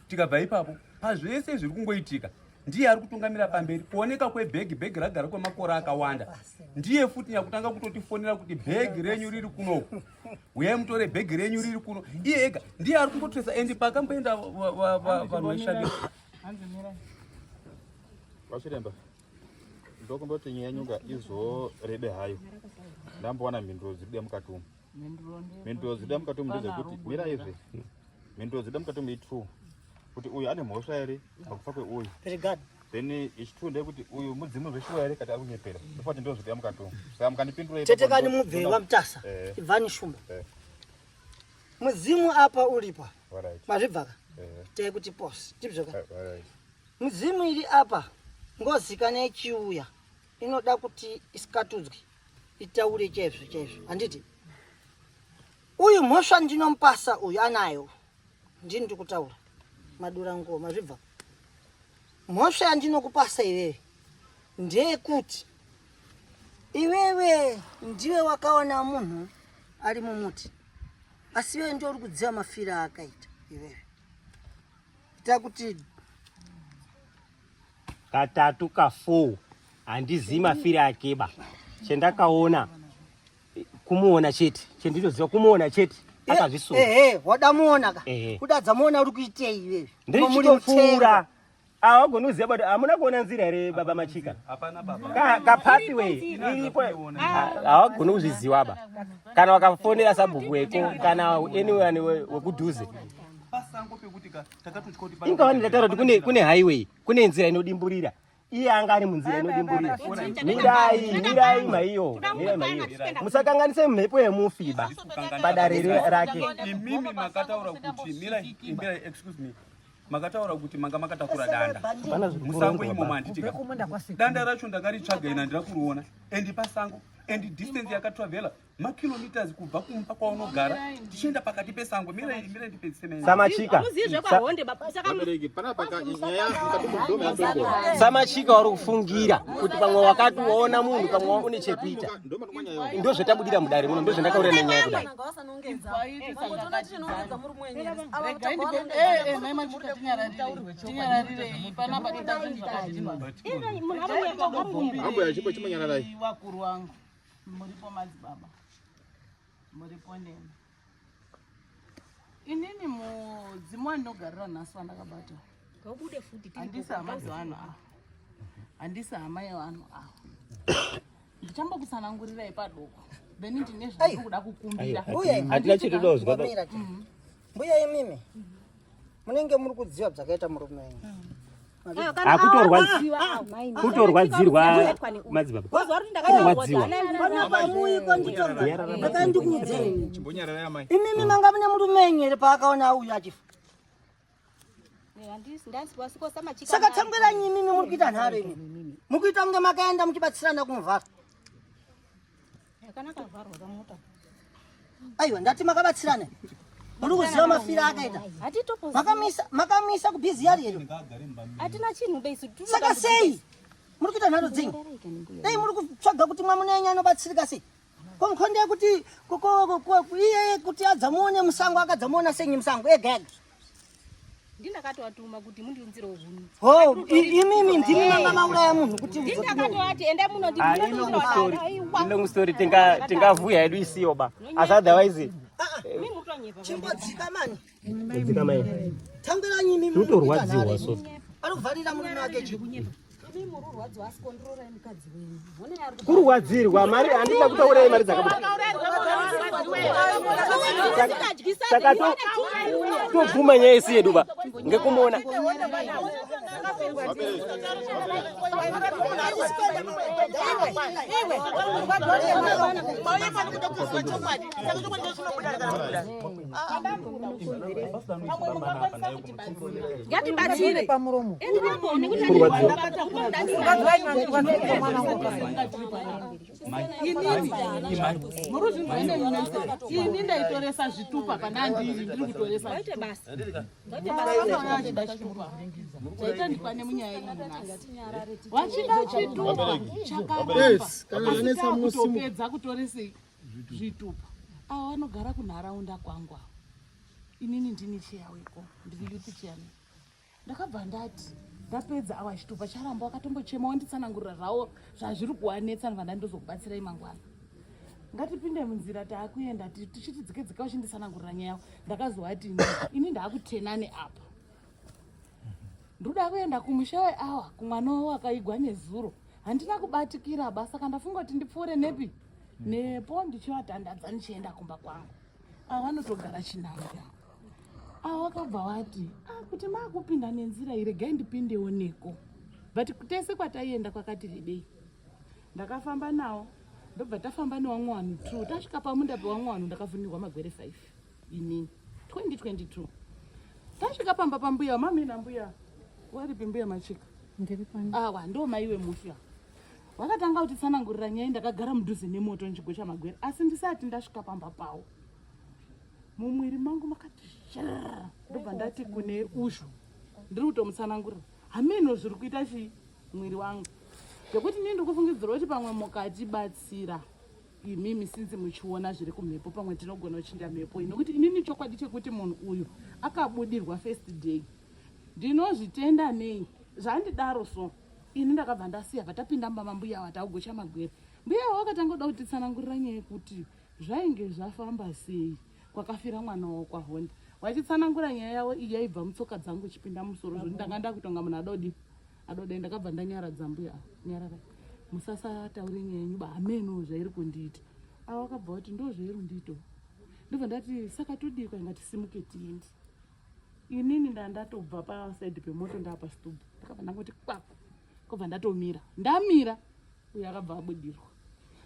Tikabva ipapo, pazvese zviri kungoitika ndiye ari kutungamira pamberi. Kuoneka kwebhegi, bhegi ragara kwemakore akawanda, ndiye futi nyakutanga kutotifonera kuti bhegi renyu riri kunoku, uyai mutore bhegi renyu riri kuno. Iye ega ndiye ari kungotresa. Endi pakamboenda vanhu vaishandisa VaChiremba, ndokumba kuti nyaya yenyonga izorebe hayo, ndambowana mhinduro dziri kuda mukati umu. Mhinduro dziri kuda mukati umu ndedzekuti, miraizve, mhinduro dziri kuda mukati umu i2, kuti uyu ane mhosva here pakufa kweuyu? Brigade. Then ichi2 ndeyekuti uyu mudzimu zveshuwa here kati ari kunyepera? Ndofa kuti ndo zviri kuda mukati umu, saka mukandipindura ipapo. Tetekani mubve waMutasa. Ibvani shumba. Mudzimu apa uripa. Mazvibvaka. Tei kuti pose. Tibzoka. Mudzimu iri apa, ngozi kana ichiuya inoda kuti isikatudzwe, itaure chaizvo chaizvo, handiti? Uyu mhosva ndinomupasa, uyu anayo, ndini ndiri kutaura madura nguo. Mazvibva? Mhosva yandinokupasa iwewe ndeyekuti iwewe ndiwe wakaona munhu ari mumuti, asi iwewe ndiwe uri kudziva mafiro aakaita iwewe. Ita kuti Katatu ka4 handizivi mafiro akeba. Chendakaona kumuona chete, chendinoziva kumuona chete akazvisunga. Ehe, wadamuona ka? Ehe. Kudadzamuona uri kuitei iwewe? Ndichitopfuura. Awagoni kuziva bado, hamuna kuona nzira here baba Machika? Hapana baba. Kapathway iripo, hawagoni kuzviziva ba. Kana wakafonera sabhuku weko kana anyone wekudhuze. Pasango pekuti takatotya kuti Ingawa ndataura kuti kune highway, kune nzira inodimburira. Iye anga ari munzira inodimburira. Mirai, mirai maiyo, mirai maiyo, musakanganise mhepo yemufi ba padare rake. Imimi makataura kuti mirai, mirai, excuse me, makataura kuti manga makatakura danda Hapana zviri musango kuronzwa imomo, ba. handitika? Danda racho ndakaritsvaga ina handina kuriona, and pasango and distance yakatravhela makilometers kubva kumba kwaunogara tichienda pakati pesango. Mirai, mirai ndipedzise mene. Samachika. Hamuzii zvekwahonde baba, saka Vabereki, panapa nyaya mukati mudhoma yatongora. Samachika uri kufungira kuti pamwe wakati waona munhu, pamwe une chekuita. Ndo zvatabudira mudare muno, ndo zvandakaurira nenyaya kudai. Tinyararirei panapa, tita zvinhu zvakadini. Ambuya chipo, chimonyararai. Vakuru vangu muripo, madzibaba muripo, nemi inini mudzimu wandinogarira nhasi wandakabata Ngaubude futi. Handisi hama dzevanhu ava. Handisi hama yevanhu ava. Ndichambokutsanangurirai padoko. Then ndine zvandiri kuda kukumbira. Mbuya, Hatina chetoda kuzwa. Mbomira chete. Mbuya imimi munenge muri kudziwa zvakaita murume wenyu. Kutorwadzirwa madzibaba. Kurwadziwa. Panapa muiko nditonga. Ndakandikuudzeni. Chimbonyararai amai. Imimi manga mune murume wenyu here paakaona uyu achifa? Saka tangwiranyi imimi muri kuita nharo imimi. Muri kuita kunge makaenda muchibatsirana kumuvhara. Aiwa ndati makabatsirana. Muri kuziva mafira akaita. Makamisa makamisa kubhizi yari here? Hatina chinhu beisu. Saka sei muri kuita nharo dzenyu? Dai muri kutsvaga kuti mwamuna yenyu anobatsirika sei? Ko nkhonde yekuti iyeye kuti adzamuone musango akadzamuona senyi musango ega ega. Ndindakatovatuma kuti mundiunzire huni. Ho, imimi ndimi manga mauraya munhu kuti Ndindakatoati enda muno Ah, ilong story. Ilong story tingavuya hedu isiyo ba. Asi otherwise Chimbodzika mani. Dzika mai. Tangiranyi imimi. Kutorwadziwa so. Ari kuvharira murume wake chi. Kurwadzirwa mari handida kutaurai mari dzakabuda. Saka tobvuma nyaya isi yedu ba ngekumuona. Ngatibatsire pamuromo. Ini ndaitoresa zvitupa pandandiri ndiri kutoresa zvitupa chaita ndikwane munyaya iyi nhasi wachida chitupa Yes, kana anetsa munosimuka. chakaramba kutoresei zvitupa. Ava vanogara kunharaunda kwangu ava. Inini ndini chiyaweko, ndiri youth chairman. Ndakabva ndati ndapedza awa chitupa charamba, wakatombochema wanditsanangurira zvawo zvazviri kuwanetsa. Ndibva ndandozokubatsirai mangwana, ngatipinde munzira taakuenda. Tichiti dzike dzika uchinditsanangurira nyaya yako, ndakazowati ini ndaakutenane apa, ndoda kuenda kumusha weawa kumwana wavo wakaigwa nezuro. Handina kubatikira basa saka ndafunga kuti ndipfuure nepi nepo ndichivatandadza ndichienda kumba kwangu. Ava vanotogara chinhambwe. Ava vakabva vati, "Ah, kuti maakupinda nenzira iyi, regai ndipindewo neko." But tese kwataienda kwakati rebei. Ndakafamba nawo, ndobva tafamba nevamwe vanhu two. Tasvika pamunda pewamwe vanhu, ndakavhunirwa magwere 5 inini 2022. Tasvika pamba pambuya mami nambuya waripi, mbuya Machika awa ndo mai wemufi ava. Vakatanga kutitsanangurira nyaya. Ndakagara mudhuze nemoto ndichigocha magwere, asi ndisati ndasvika pamba pawo mumwiri mangu makati zharara. Ndobva ndati kune uzhu ndiri kutomutsanangurira, hameno zviri kuita chii mwiri wangu, zvekuti inini ndiri kufungidzira kuti pamwe mukatibatsira imimi, sinzi muchiona zviri kumhepo, pamwe tinogona kuchinja mhepo iyi. Nokuti inini chokwadi chekuti munhu uyu akabudirwa first day ndinozvitenda nei zvandidaro. So ini ndakabva ndasiya, bva tapinda mumba mambuya ava, takugocha magwere. Mbuya ava vakatanga kuda kutitsanangurira nyaya yekuti zvainge zvafamba sei kwakafira mwana wavo kwaHonda. Vachitsanangura nyaya yavo iyi yaibva mutsoka dzangu ichipinda musoro, zvoti ndanga ndakutonga munhu adodi adodai. Ndakabva ndanyaradza mbuya ava, "Nyararai, musasataure nyaya yenyu ba, hameno zvairi kundiita." Ava vakabva vati, "Ndo zvairi kundiitawo." Ndobva ndati, "Saka todii?" Kwainga tisimuke tiende. Inini ndandatobva pasaidi pemoto ndapa stubhu, ndakabva ndangoti kwaku, kobva ndatomira. Ndamira, uyo akabva abudirwa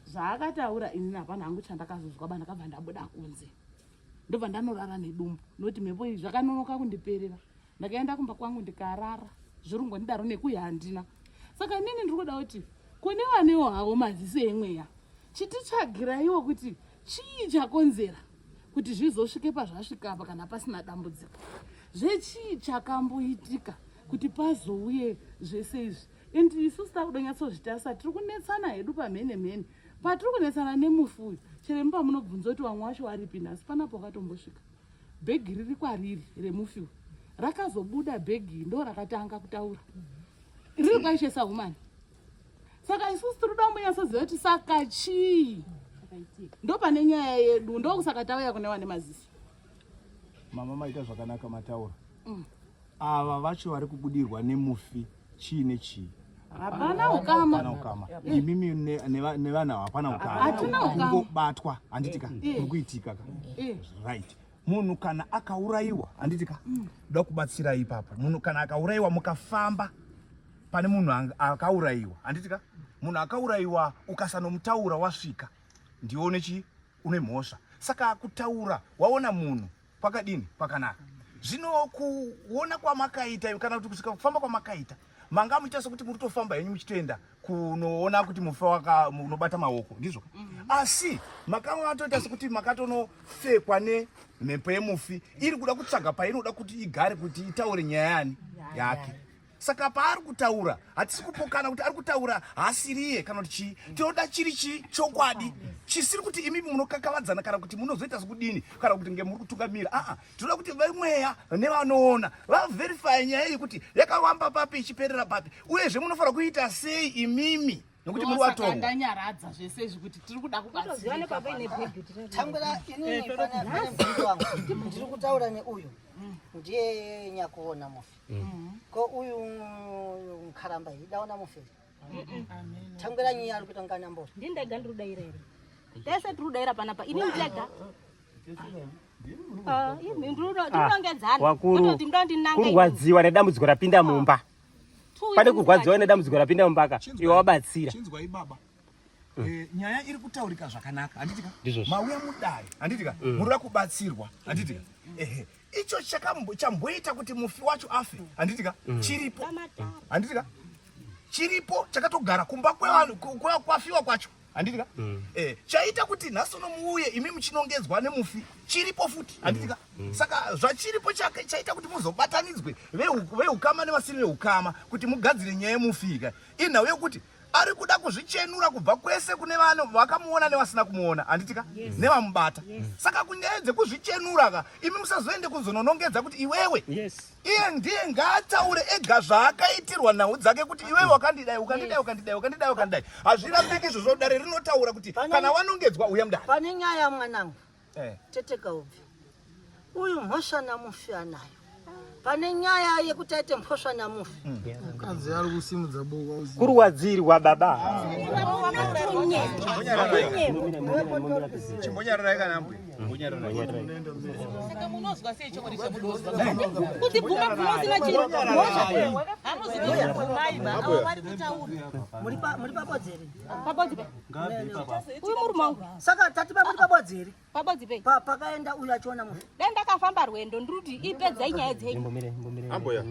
zvaakataura. Inini hapana hangu chandakazozwa ba. Ndakabva ndabuda kunze, ndobva ndanorara nedumbu nokuti mhepo iyi zvakanonoka kundiperera. Ndakaenda kumba kwangu ndikarara, zvirungondidaro nekuya handina. Saka inini ndiri kuda kuti kune vanewo havo maziso emweya, chititsvagiraiwo kuti chii chakonzera kuti zvizosvike pazvasvika apa. Kana pasina dambudziko, zvechii chakamboitika kuti pazouye zvese izvi? And isusu takudonyatsozvitarisa, tiri kunetsana hedu pamhene mhene patiri kunetsana nemufi uyu. Cheremu pamunobvunza kuti vamwe vacho varipi nhasi panapo, wakatombosvika bhegi riri kwariri remufi uyu rakazobuda. Bhegi ndo rakatanga kutaura riri kwaishesa humani. Saka isusu tiri kuda kumbonyatsoziva kuti saka chii, ndo pane nyaya yedu, ndokusaka tauya kune vane maziso. Mama, maita zvakanaka mataura. Ava vacho vari kubudirwa nemufi chii nechii? Hapana ukama. Hapana ukama. Imimi nevana hapana ukama. Hatina ukama. Kungobatwa handiti ka kuri kuitika ka. Right. Munhu kana akaurayiwa handiti ka ndoda kubatsira ipapo. Munhu kana akaurayiwa mukafamba pane munhu akaurayiwa handiti ka munhu akaurayiwa ukasanomutaura wasvika ndione chi une mhosva. Saka kutaura waona munhu kwakadini kwakanaka. Zvino kuona kwamakaita kana kuti kusvika kufamba kwamakaita manga muchiita sekuti muri kutofamba henyu muchitoenda kunoona kuti mufi waka unobata maoko ndizvo asi makanga matoita sekuti makatonopfekwa nemhepo yemufi iri kuda kutsvaga painoda kuti igare kuti itaure nyaya yani yake. Saka paari kutaura hatisi kupokana kuti ari kutaura haasiriye kana kuti chii. Tinoda chiri chii chokwadi chisiri kuti imimi munokakavadzana kana kuti munozoita sekudini kana kuti nge muri kutungamira. Aa, tinoda kuti vemweya nevanoona vaverify nyaya iyi kuti yakawamba papi ichiperera papi, uyezve munofanira kuita sei imimi nokuti muri Ndosaka watorwa. ndanyaradza zvese izvi kuti tiri kuda kubatsirika. Tangura inini pane mubvunzo wangu. Ndiri kutaura neuyu ndiye nyakuona mufi. Ko uyu nkaramba iyi daona mufi. Tangura nyaya ari kuita ngana mboro. Ndini ndega ndiri kudaira here? Tese tiri kudaira panapa. Ini ndega. Ah, imi ndiri kurongedzana. Wakuru Kutoti ndondinanga ini. kurwadziwa nedambudziko rapinda mumba. Two Pane weeks kurwadziwa nedambudziko rapinda mumba ka iwe wabatsira. Chinzwai baba. Nyaya iri kutaurika zvakanaka handiti ka? Ndizvozvo. Mauya mudare handiti ka? Murikuda kubatsirwa handiti ka? Ehe. Icho chamboita kuti mufi wacho afe handiti ka? Chiripo handiti ka? Chiripo chakatogara kumba kwevanhu kwafiwa kwacho handiti ka? Chaita kuti nhasi uno muuye imi muchinongedzwa nemufi chiripo futi handiti ka? Saka zvachiripo chaita kuti muzobatanidzwe veukama nevasiri veukama kuti mugadzire nyaya yemufi ka. Inhau yekuti ari kuda kuzvichenura kubva kwese kune vanhu vakamuona nevasina kumuona handiti ka? Nevamubata. Saka kunyaya dzekuzvichenura ka imi musazoende kuzononongedza kuti iwewe. Iye ndiye ngaataure ega zvaakaitirwa nhau dzake kuti iwewe wakandidai ukandidai ukandidai ukandidai ukandidai. Hazvirambiki izvozvo, dare rinotaura kuti kana wanongedzwa uya mudare. Pane nyaya mwanangu. Tete Kaubvi. Uyu mhosva namufi anayo. Pane nyaya yekuti aite mhosva namufi. Mukadzi ari kusimudza boko. Kurwadzirwa baba. Chimbonyararai kana mbuya. Saka munozwa sei chokwadi chamunozwa? Kuti bvuma bvuma usina chinhu. Hamuzi kuzobvumai ba avo vari kutaura. Muri pabodzi here? Pabodzi pe. Uyu murume wangu. Saka tati muri pabodzi here? Pabodzi pe. Pakaenda uyu achiona mufi. Dai ndakafamba rwendo ndiri kuti ipedzai nyaya dzenyu. Ambuya.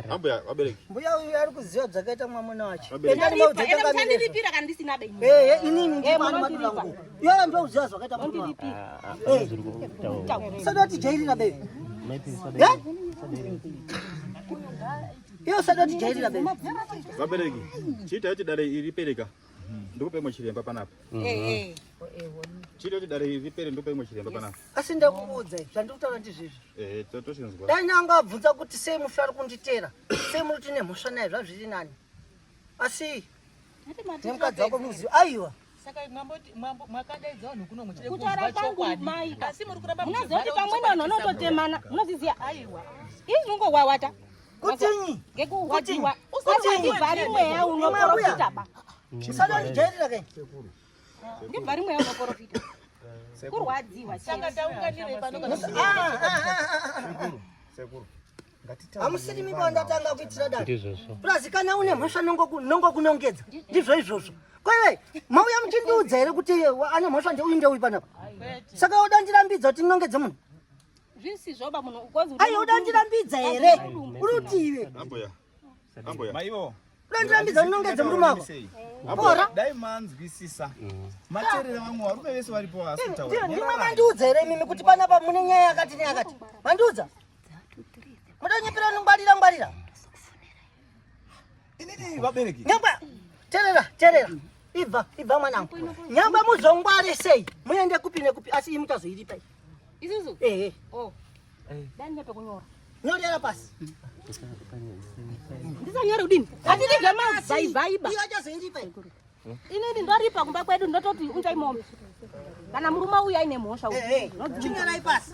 Ambuya vabereki. Mbuya uyu ari kuziva zvakaita mwamuna wacho. Vabereki. Endani maudze Ende tangamire. muchandiripira kana ndisina benyu. Ehe, inini Eh, ndipani madura munondiripa. nguo. Iwewe ndokuziva zvakaita murume wako. Usada kutijairira baby. Eh? Iwe usada kutijairira baby. Vabereki. Chiita kuti dare iri ripereka. Ndikupe imwe chiremba panapa. Chiita kuti dare iri ripere ndikupe imwe chiremba panapa. Asi ndakuudza zvandiri kutaura ndizvizvi. Tochinzwa. Dai nanga abvunza kuti sei mufi ari kunditera, sei muri kuti nemhosva naye zvazviri nani. Asi nemukadzi wako muziva aiwa. Saka mwakadaidza vanhu kuno muchida Kutaura kuzwa kwangu chokwadi. mai. Asi muri kuramba Munoziva kuti muchivhara pamweni vanhu vanototemana. Munozviziva? Aiwa. Izvi ungowawata. Kutinyi? Ngekuhwadziwa. Kutinyi? Usandibvari mweya unoprofita ba. Usada kundijairira kai. Ndibvari mweya unoprofita. Kurwadziwa Saka chete. taunganirei pano kana Sekuru. Hamusiri mimi wandatanga kuitira dare. Ndizvozvo. Purazi kana une mhosva nongo kunongedza. Ndizvo izvozvo. Kwaiwe mauya muchindiudza here kuti ane mhosva ndeuyu ndeuyu panapa? Saka uda ndirambidza kuti ndinongedze munhu? Zvisizvo ba munhu ukonzi Aiwa uda ndirambidza here? Uri kuti iwe. Ambuya. Ambuya. Maivo. Uda ndirambidza ndinongedze murume wako? Pora. Dai manzwisisa. Materera vamwe varume vese varipo vasi kutaura. Ndimwe mandiudza here imimi kuti panapa mune nyaya yakati neyakati? Mandiudza? Mudanyepera ngwarira ngwarira. Inini vabereki. Nyangwe terera terera. Ibva ibva mwanangu. Nyangwe muzongware sei? Muende kupi nekupi asi imi mutazoiripa iyi. Isusu? Ehe. Oh. Dai ndinyape kunyora. Nyorera pasi. Ndisanyore kudini? Hatidi zvemabhaibhaiba. Iyo achazoiripa iyi. Inini ndoripa kumba kwedu ndototi unzai mombe. Kana murume uyu aine mhosva uyu. Ehe. Chinyorai pasi.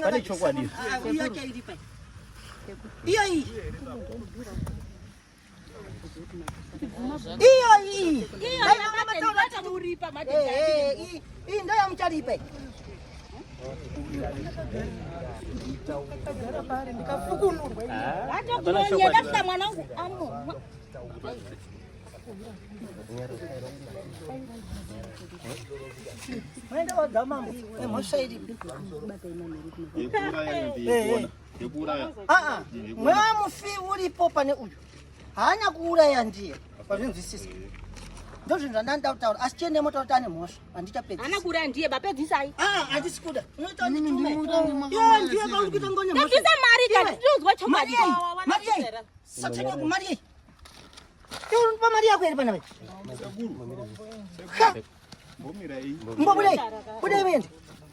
Pane chokwadi. Iyo achairipa iyi. Iyo iyi. Iyo iyi. Iyo Dai manga mataura yamuripa Eh, eh, iyi iyi ndo yamucharipa iyi. Vatokuronya ndasvika mwana wangu anomwa. Muende wadza mambo nemhosva iripi. Yekuuraya ndiyekuona. Yekuuraya. Aa, mweya mufi uripo pane uyu haana kuuraya ndiye wazvinzwisisa ndozvinhu zvandandida kutaura asi chiende motaura kuti ane mhosva handichapedzisa Haana kuuraya ndiye bapedzisai. Ah, handisi kuda unoita nditume iwe ndiye kauri kuita ngone mhosva Tabvisa mari Iwe, tatiunzwa chokwadi. mari yei mari yei satani yako mari yei iwe undipa mari yako here pana vai Ha, Mbomirai. mbobudei budei muende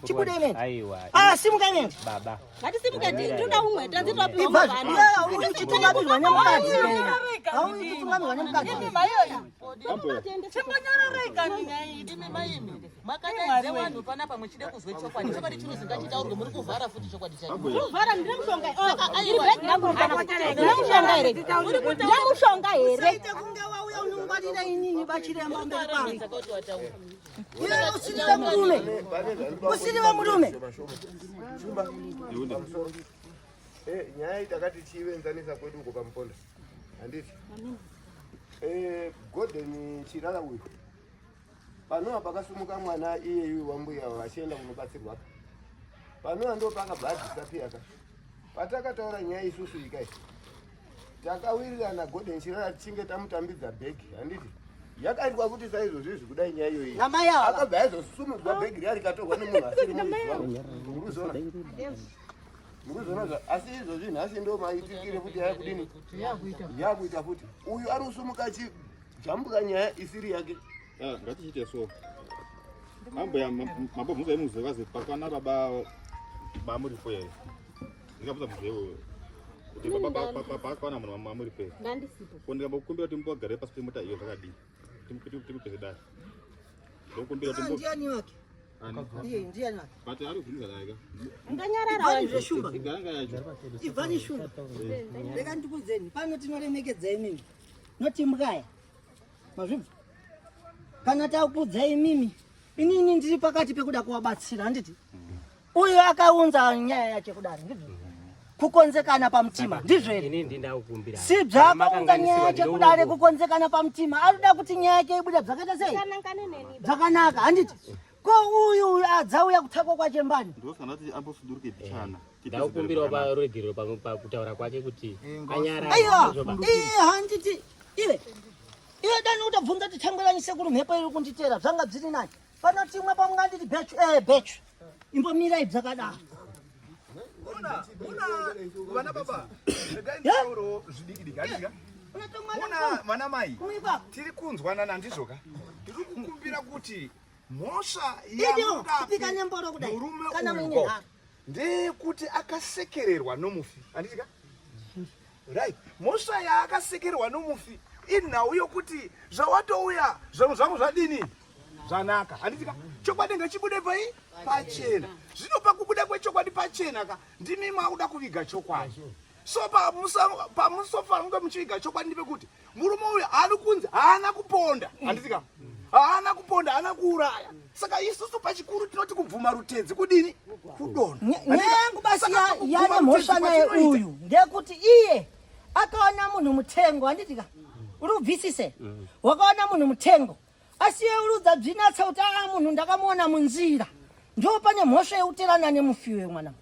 chibudei muende Aiwa. ah simukai muende Baba. Ngatisimuke tinoda umwe tanzi twapiwa ibva mwana. iwe hauri kuchitungamirwa nemukadzi hauri kuchitungamirwa nemukadzi Chimbonyararai kani nyaya iyi imi maimi makadaidze vanhu panapa muchide kuzwe chokwadi chokwadi chino zingachitaurwe muri kuvhara futi chokwadi chacho Kuvhara ndine mushonga. Oh, iri bhegi rangu pana. Ndine mushonga here? Ndine mushonga here? usaite kunge wauya unongwarira inini bachiremba mberi kwangu Saka kuti wataura iwe usiri wemurume usiri wemurume Pamusoro. Nyaya iyi takati chiivenzanisa kwedu uko pamuponda handiti Gordon Chirara uyu panova pakasumuka mwana iyeyu wambuya vachienda kunobatsirwa panova ndo pakabva adhisapiya ka patakataura nyaya isusu ikai takawirirana Gordon Chirara tichinge tamutambidza bhegi handiti yakaitwa kuti saizvozvizvi kudai nyaya iyoyi Namai ava. akabva aizosumudzwa bhegi riya rikatorwa nemunhu asiri muridzi waro murikuzviona murikuzviona zva asi izvozvi nhasi ndo maitikire kuti yakudini yakuita futi uyu ari kusumuka achijambuka nyaya isiri yake Ah, ngatichiite so. Ambuya mambobvunza imuzuva kazi pakwana baba bamuripo here. Ndingabvunza mubvunzo iwoyo. Kuti baba pakwana munhu mamuripo here. Ngandisipo. Ko ndingambokumbira kuti mumbogare pasi pemota iyo zvakadii. Timupese dare. Ndokumbira kuti Ah, mbo ndiani wake Ani? iye ndiani wake But ari kubvunza naye ka. Nganyarara Ibvani wanje. zveshumba Igaranga yacho. ibvani shumba reka ndikudzeni pano tinoremekedza imimi noti mbwaya mazvibva kana takudza imimi inini ndiri pakati pekuda kuvabatsira handiti uyu akaunza nyaya yake kudari ndizvo kukonzekana pamutima ndizvo here Ini ndindakukumbira. si bvaakaunza nyaya yake kudare kukonzekana pamutima arikuda kuti nyaya yake ibude zvakaita sei Kanangane neni. zvakanaka handiti ko uyu uyu adzauya kutakwa kwachembani Ndosaka ndati ambosuduruke pichana. Ndakukumbirawo paruregerero pakutaura kwake kuti anyarare. aiwa Ndizvo ba. iye handiti iwe iwe dani utabvunza kuti tangwerani sekuru mhepo iri kunditera zvanga zviri nani pano timwe pamunganditi bechu eh bechu imbomirai zvakadaro Muna vana baba regai nditaurewo zvidiki diki handiti ka muna vana mai Kuipa. tiri kunzwanana handizvo ka tiri kukumbira kuti mhosva Idiyo, kupika nemboro kudai. murume Kana uyu muine ko, nharo. ndeyekuti akasekererwa nomufi handiti ka right mhosva yaakasekererwa nomufi inhau yokuti zvawatouya zvinhu zvangu zvadini zvanaka handiti ka chokwadi ngachibude pai pachena zvino pakubuda kwechokwadi pachena ka ndimi makuda kuviga chokwadi so pamusofanira kunge muchiviga chokwadi ndepekuti murume uyu ari kunzi haana kuponda handiti ka haana kuponda haana kuuraya saka isusu pachikuru tinoti kubvuma rutedzi kudini kudonha Nyaya yangu basi Saka kubvuma yane mhosva rutedzi naye kwatinoita- uyu ndeyekuti iye akaona munhu mutengo handiti ka uri kubvisise wakaona munhu mutengo asi iye uri udzabzinatsa kuti aa munhu ndakamuona munzira ndo pane mhosva yekuterana nemufiwe mwana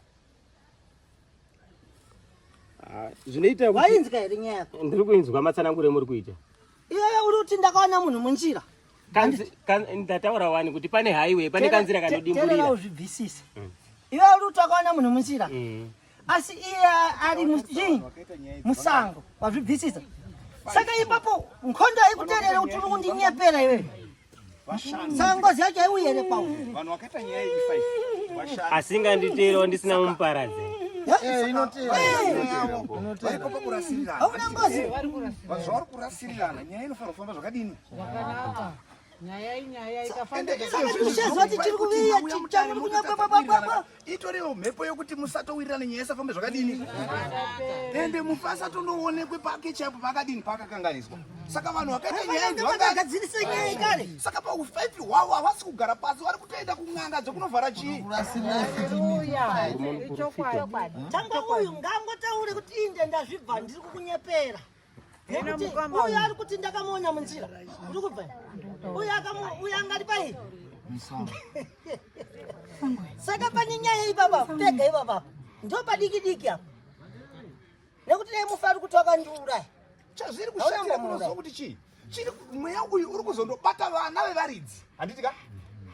Ah, Zvinoita kuti wainzwa here nyaya yako ndiri kuinzwa matsananguro emuri kuita. iyeyo uri kuti ndakaona munhu munzira Ndataura wani kuti pane highway, pane kanzira Terera kanodimburira. uzvibvisise iwe uri kuti wakaona munhu munzira asi iye ari chii? musango wazvibvisisa saka ipapo nkhondo haikuterere kuti uri kundinyepera iwewe saka ngozi yacho haiuyi here kwauri vanhu vakaita nyaya iyi 5 vashanu Asinganditeerawo ndisina mumuparadze. variko pakurasirirana hauna ngozi zvavari kurasirirana nyaya inofanira kufamba zvakadini zvakanaka nyaya inyaya Ende saka tichaziva kuti chiri kuviya chamuri kunyepwa Itoriwo mhepo yokuti musatowirirana nyaya isafambe zvakadini. Ende mufi asatondoonekwe pake chaipo paakadini paakakanganiswa. Saka vanhu vakaita nyaya idzi vangagadzirise nyaya kare. Saka paufaifi hwavo havasi kugara pasi vari kutoenda kun'anga dzekunovhara chii. Tangwa uyu ngangotaure kuti inde ndazvibva ndiri kukunyepera. Nekuti uyu ari kuti ndakamuona munzira. Uri kubva? Uyu akamu uyu angari pai. Saka pane nyaya ipapa pega ipapa. Ndo padiki diki apa. Nekuti dai mufi ari kuti wakandiuraya. Chazviri kushatira munoziva kuti chii? Chiri mweya uyu uri kuzondobata vana vevaridzi. Handiti ka?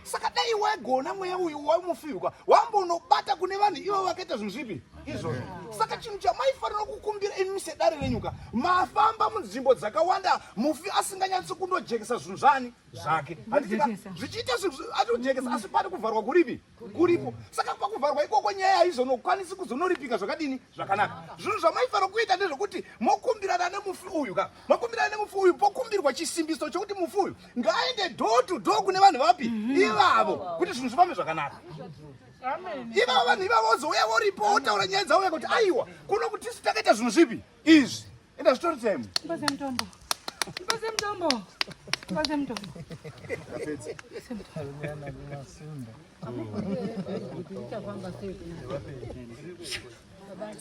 Saka dai waigona mweya uyu wamufiwa wambonobata kune vanhu ivo vakaita zvinhu zvipi izvozvo. Saka chinhu chamaifanira kukumbira imi sedare renyuka, mafamba munzvimbo dzakawanda mufi asinganyatsi kundojekesa zvinhu zvani zvake. Handiti ka? Zvichiita atojekesa asi pane kuvharwa kuripi? kuripo saka pakuvharwa ikoko nyaya haizonokwanisi kuzonoripika zvakadini zvakanaka zvinhu zvamaifanira kuita ndezvekuti mokumbirana nemufi uyu ka mokumbirana nemufi uyu pokumbirwa chisimbiso chokuti mufi uyu ngaaende door to door kune vanhu vapi mhm. ivavo kuti zvinhu zvifambe zvakanaka ivavo vanhu ivavo vozouya voripo votaura nyaya dzavo kuti aiwa kuno kuti tisu takaita zvinhu zvipi izvi Enda zvitori time. Mpase mutombo. Mpase mutombo. Mpase mutombo.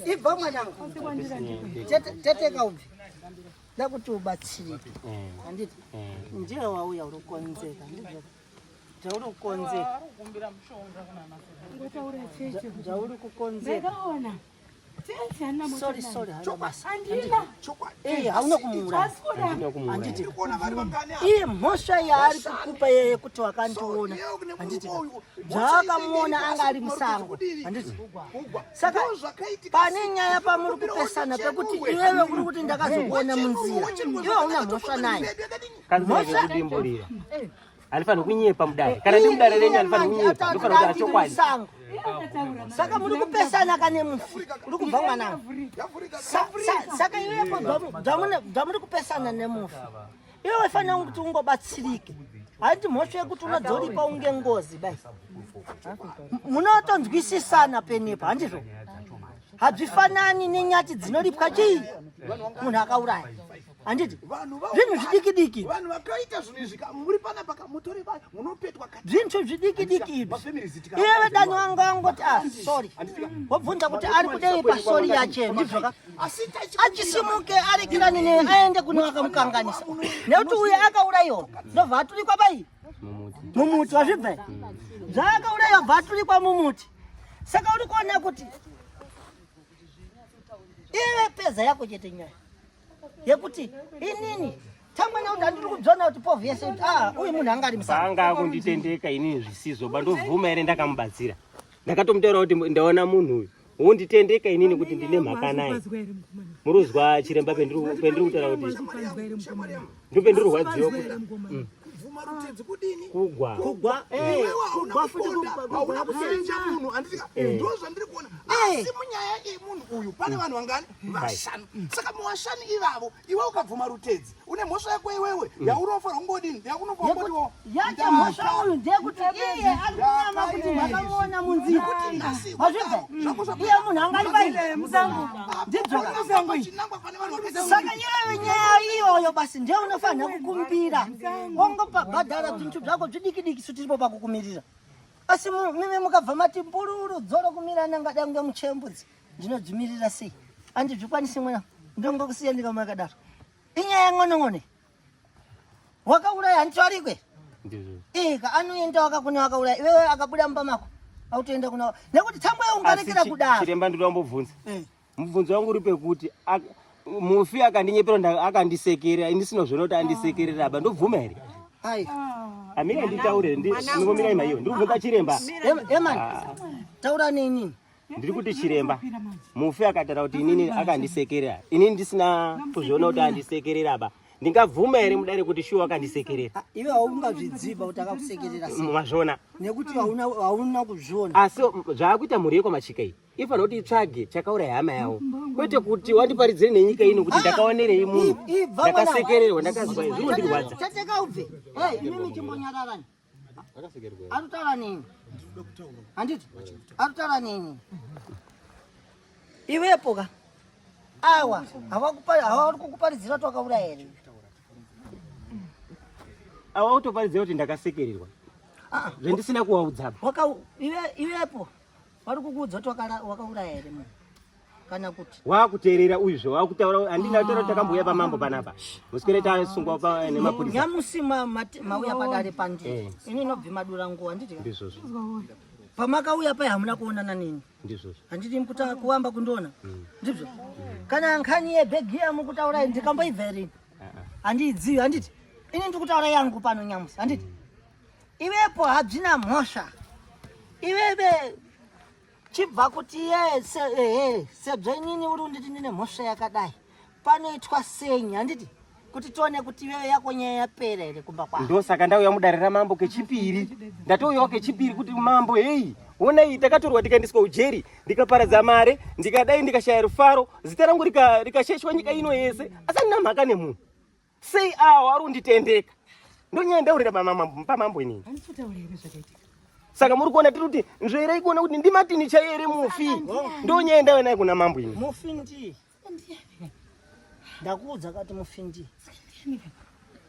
Ibva mwanangu. Tete kaubvi. Ndakuti ubatsirike. Handiti? Ndiye wauya uri kukonzeka. Ndizvo. Zvauri kukonzeka. Zvauri kukonzeka. Ndakaona. Sorry, sorry, haina basa. Eh, hauna kumuuraya. Handiti. Iye mhosva yaari kukupa yeye kuti wakandiona. Handiti. Zvaakamuona anga ari musango. Handiti. Saka pane nyaya pamuri kupesana pekuti iwewe uri kuti ndakazokuona munzira. Iwe hauna mhosva naye. Mhosva Handifanirwi kunyepa mudare. Kana ndiri mudare renyu handifanirwi kunyepa. Ndofanira kutaura chokwadi. Saka muri kupesana kane mufi. Uri kubva mwanangu. Saka iwepo zvamuri kupesana nemufi. Iwe waifanira kuti ungobatsirike. Hanti mhosva yekuti unodzoripa unge ngozi bai. Munotonzwisisana penepo handizvo? Hazvifanani nenyati dzinoripwa chii? Munhu akauraya. Handiti? Zvinhu zvidiki diki. Vanhu vakaita zvinhu izvi muri panapa kamutore vanhu munopetwa zvinhu zvidiki diki izvi. Iye vedani wangu angoti ah sorry. Wobvunza kuti ari kudei pasori yache ndizvo ka? Achisimuke arekerane ne aende kune wakamukanganisa. Nekuti uye akaurayiwa ndobva aturikwa pai mumuti wazvibva zvaakaurayiwa bva aturikwa mumuti. Saka uri kuona kuti iwe peza yako chete nyaya. yekuti inini tangwana kuti andiri kudzona kuti povhu yese kuti ah uyu munhu anga ari musango anga akunditendeka inini zvisizvo bandobvuma here ndakamubatsira ndakatomutaura kuti ndaona munhu uyu wonditendeka inini kuti ndine mhaka naye muruzwa chiremba pendiri kutaura kuti ndopendiri rwadziwa kuti mm. kubvuma rutedzi kudini kugwa kugwa eh, kugwa futi hauna kusenja munhu andika eh. ndo zvandiri kuona eh. asi munyaya yemunhu uyu pane vanhu vangani vashanu saka muvashanu ivavo iwe ukabvuma rutedzi une mhosva yako iwewe mm. yaunofanira kungodini yakunofanira kungodiwo yake mhosva uyu ndeyekuti iye ari kunyama kuti ndakamuona munzira mazvibva iye munhu angari pai musango ndibva saka iwewe nyaya iyoyo basi ndiye unofanira kukumbira wongobhadhara zvinhu zvako zvidiki diki su tiripo pakukumirira asi mimi mukabva mati mbululu dzoro kumira nangada kunge muchembudzi ndinodzimirira sei andizvikwanisi mwana ndongokusiya ndikamakadaro inyaya ng'onong'one wakauraya handitarikwe ika anoenda wakakune wakauraya iwewe akabuda mumba mako autoenda kuna nekuti tsambo yaungarekera kudaro chiremba ndinoda kumbobvunza eh. Mubvunzo wangu uri pekuti mufi akandinyepera akandisekerera ini sino zvona kuti andisekerera aba ndobvuma here? Ai. Amira nditaure ndingomirai maiyo ndiri kubvunza chiremba. Eman. Ah. Taura neni. Ndiri kuti chiremba mufi akataura kuti inini akandisekerera inini ndisina kuzviona kuti andisekerera aba ndingabvuma here mudare kuti shuwa akandisekerera? Ah, iwe haungazvidziva kuti akakusekerera sei. Mazviona. Nekuti hauna kuzviona. Asi zvaakuita mhuri yekwamachika iyi ifanira kuti itsvage chakauraya hama yavo kwete kuti wandiparidzire nenyika ino kuti ah, ndakaonerei munhu ndakasekererwa ndakazwa zvinondirwadza tateka ubve imimi chimbonyararani anotaura nini Handiti arikutaura neni iwepo ka awa havari kukuparidzira kuti wakauraya here? Awa utoparidzira kuti ndakasekererwa Ah, zvendisina kuwaudza. Iwepo vari kukuudza kuti wakauraya here munhu kana kuti wakuteerera uyu zve wakutaura handina kutaura kuti takambouya pamambo panapa muswere tasungwa nemapurisa. Nyamusi mauya padare pandiri ini inobvi madura nguva handiti ka? Ndizvozvo. Pamakauya pai hamuna kuonana neni. Ndizvozvo. Handiti mukuta kuamba kundiona ndizvo kana nkhani yebhegi yamukutaura ndikamboibva here ini? Handiidzivi handiti ini ndikutaura yangu pano nyamusi handiti ivepo hadzina mhosva iveve chibva kuti ye ehe sedzvo inini uri unditi ndine mhosva yakadai panoitwa senyi handiti kuti tione kuti iwewe yako nyaya yapera here kumba kwako. Ndosaka ndauya mudare ramambo kechipiri, ndatouyawo kechipiri kuti mambo hei honai takatorwa tikaendeswa ujeri ndikaparadza mare ndikadai ndikashaya rufaro zita rangu rikasheshwa nyika ino yese asi andina mhaka nemunhu sei awo ari kunditendeka ndonyaya ndaurira pamambo inini. Saka muri kuona tiri kuti nzverai kuona kuti ndimatini chaiye here mufi ndonyaya ndauya naye kuna mambo inini. Mufi ndiye ndakuudza kati mufi ndiye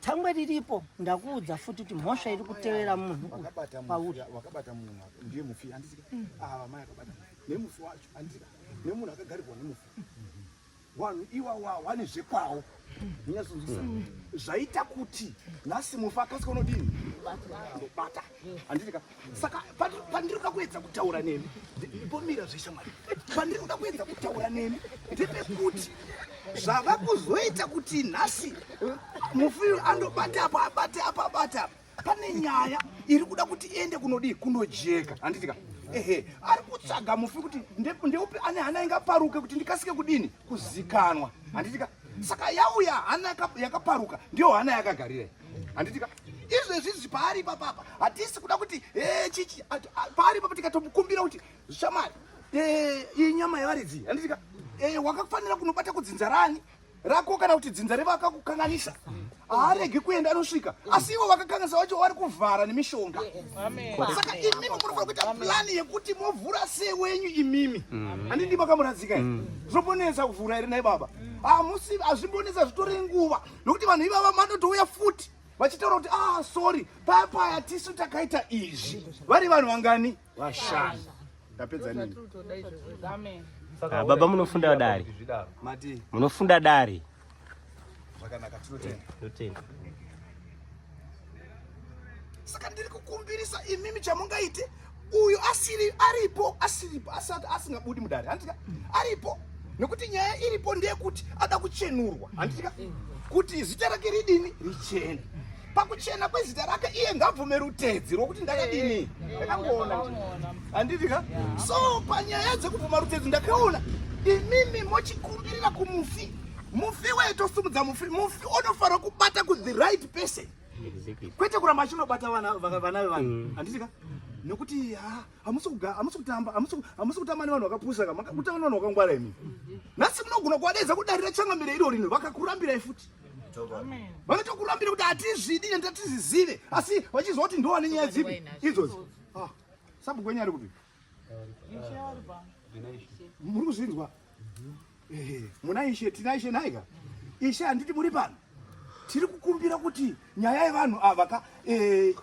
tangwe riripo ndakuudza futi kuti mhosva iri kutevera munhu pauri. Wakabata munhu ndiye mufi handisika ava mai akabata nemufi wacho handisika nemunhu akagarirwa nemufi vanhu iwawa vane zvekwawo munyatsonzwisa zvaita kuti nhasi mufi akasika unodini ndobata handitika saka pandiri kuda kuedza kutaura nemi ndipomira zveshamwari pandiri kuda kuedza kutaura nemi ndepekuti zvava kuzoita kuti nhasi mufi uyu andobata apa abate apa abate apa pane nyaya iri kuda kuti iende kunodii kunojeka handitika ehe ari kutsvaga mufi kuti ndeupi ane hana ingaparuke kuti ndikasike kudini kuzikanwa handitika saka yauya hana yakaparuka ndiyo hana yakagarira handitika izvezvi izvi paari ipapapa hatisi kuda kuti chichi paari ipapa tikatomukumbira kuti shamari iyi nyama yevaridzi handitika wakafanira kunobata kudzinza rani rako kana kuti dzinza revakakukanganisa haaregi kuenda anosvika asi ivo vakakanganisa vacho vari kuvhara nemishonga. Saka imimi munofanira kuita plani yekuti movhura sei wenyu imimi handindi makamuradzika here zvombonetsa kuvhura here nai baba hamusi hazvimbonetsa zvitori nguva nokuti vanhu ivava vanotouya futi vachitaura kuti ah sorry paya paya tisu takaita izvi vari vanhu vangani vashanu ndapedza nini. Ah, baba munofunda dare. Mati Munofunda dare. Zvakanaka tinotenda. Tinotenda. Saka ndiri kukumbirisa imimi chamungaite uyu asiri aripo asiripo asati asingabudi mudare handitika aripo nekuti nyaya iripo ndeyekuti ada kuchenurwa handitika kuti zita rake ridini richene pakuchena kwezita rake iye ngabvume rutedzi rwokuti ndakadini ndakangoona handitika so panyaya dzekubvuma rutedzi ndakaona imimi mochikumbirira kumufi mufi waitosumudza mufi mufi unofanira kubata ku the right person kwete kuramba achinobata vana vevanhu handitika nekuti hamusi kutamba hamusi kutamba nevanhu vakapusa ka makutamba nevanhu vakangwara imi nhasi munogona kuvadeedza kudarira changamire iro rino vakakurambirai futi vanotokurambira kuti hatizvidi nende hatizvizive asi vachiziva kuti ndowane nyaya dzipi idzodzo. Sabhuku wenyu ari kupi? Muri kuzvinzwa? Ehe, muna ishe tina ishe nhaika ishe handiti muri pano tiri kukumbira kuti nyaya yevanhu ava ka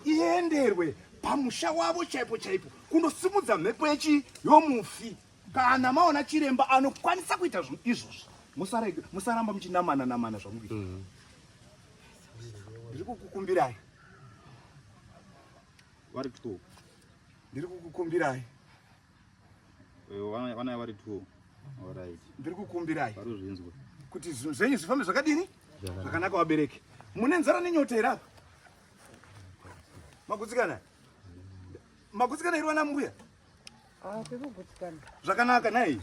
ienderwe pamusha wavo chaipo chaipo kunosimudza mhepo yechi yomufi kana maona chiremba anokwanisa kuita izvozvo musaramba muchinamana namana zvamukuita. Ndiri kukukumbirai vari two. Ndiri kukukumbirai. Vana vari two. Alright. Ndiri kukumbirai vari kuzvinzwa kuti zvinhu zvenyu zvifambe zvakadini zvakanaka. Vabereki mune nzara nenyota here apa? Magutsikana magutsikana iri vana mbuya zvakanaka nai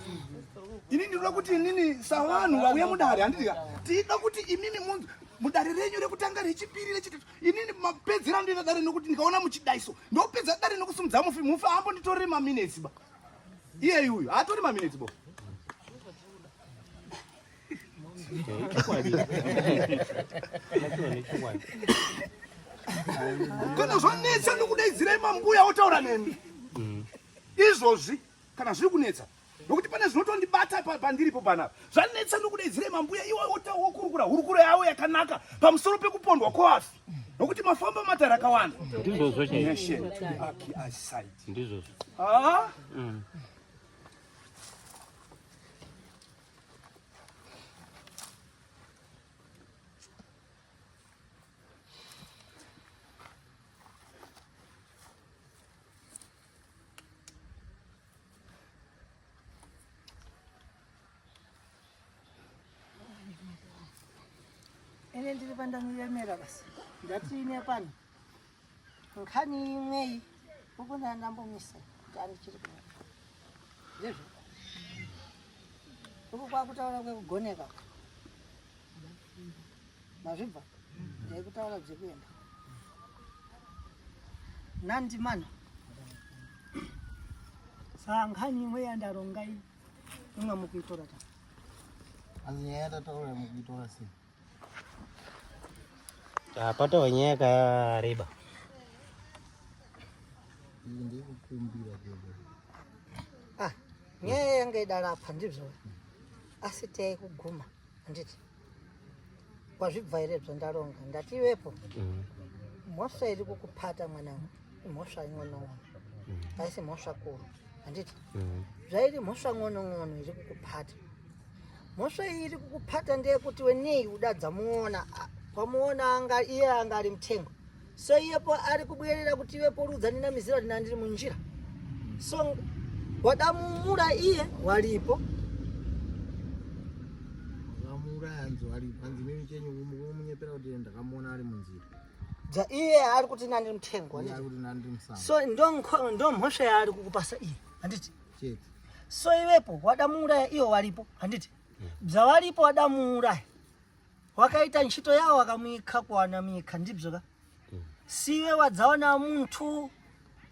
ini ndinoda kuti inini savanhu vauya mudare handitika tida kuti imimi mudare renyu rekutanga rechipiri rechitatu inini mapedzera ndoita dare nokuti ndikaona muchidaiso ndopedza dare nokusumudza mufi mufi haambonditoreri maminetsi ba iyeyi uyu haatori maminetsi bo. Kana zvonetsa ndokudaidzirai mambuya otaura nemi. Izvozvi kana zviri kunetsa nokuti pane zvinotondibata pandiripo panapa zvanetsa ndokudaidzirei mambuya iwo wokurukura hurukuro yavo yakanaka pamusoro pekupondwa kwevafi nokuti mafamba matare akawanda. Ndizvozvo chaizvo. Ndizvozvo. Ah? Ine ndiri pandanoyemera basi ndati ine pano nkhani imweyi ukunda ndambomisa kuti andichiri kuona ndizvo uku kwakutaura kwekugoneka mazvibva ndaikutaura dzekuenda nandimana saa nkhani imwe yandaronga iyi imwe mukuitora ta Asi nyaya yatataura mukuitora sei? Pataura nyaya yakareba. Iyi ndikukumbira chete. Ah, nyaya yanga idarapa ndizvo asi taikuguma handiti wazvibva here zvandaronga ndati iwepo mhosva iri kukupata mwanangu imhosva ing'onong'ono haisi mhosva kuru handiti zvairi mhosva ng'onong'ono iri kukupata mhosva iyi iri kukupata ndeyekuti wenei udadza muona kwamuona anga iye anga ari mutengo so iyepo ari kubwerera kuti iwepo rudza ndinamizira kuti ndandiri munjira so wadamumura iye walipo Wakamuuraya hanzi walipo hanzi mimi chenyu kumunyepera kuti ndakamuona ari munzira. Dza iye ari kuti nandiri mutengo Iye ari kuti nandiri musango. So ndo mhosva yaari kukupasa iye handiti Chete. So iwepo wadamuuraya iwo walipo handiti bzawalipo wadamuuraya wakaita ntchito yawo wakamuikha kuwana mikha ndibzo ka siwe wadzaona munthu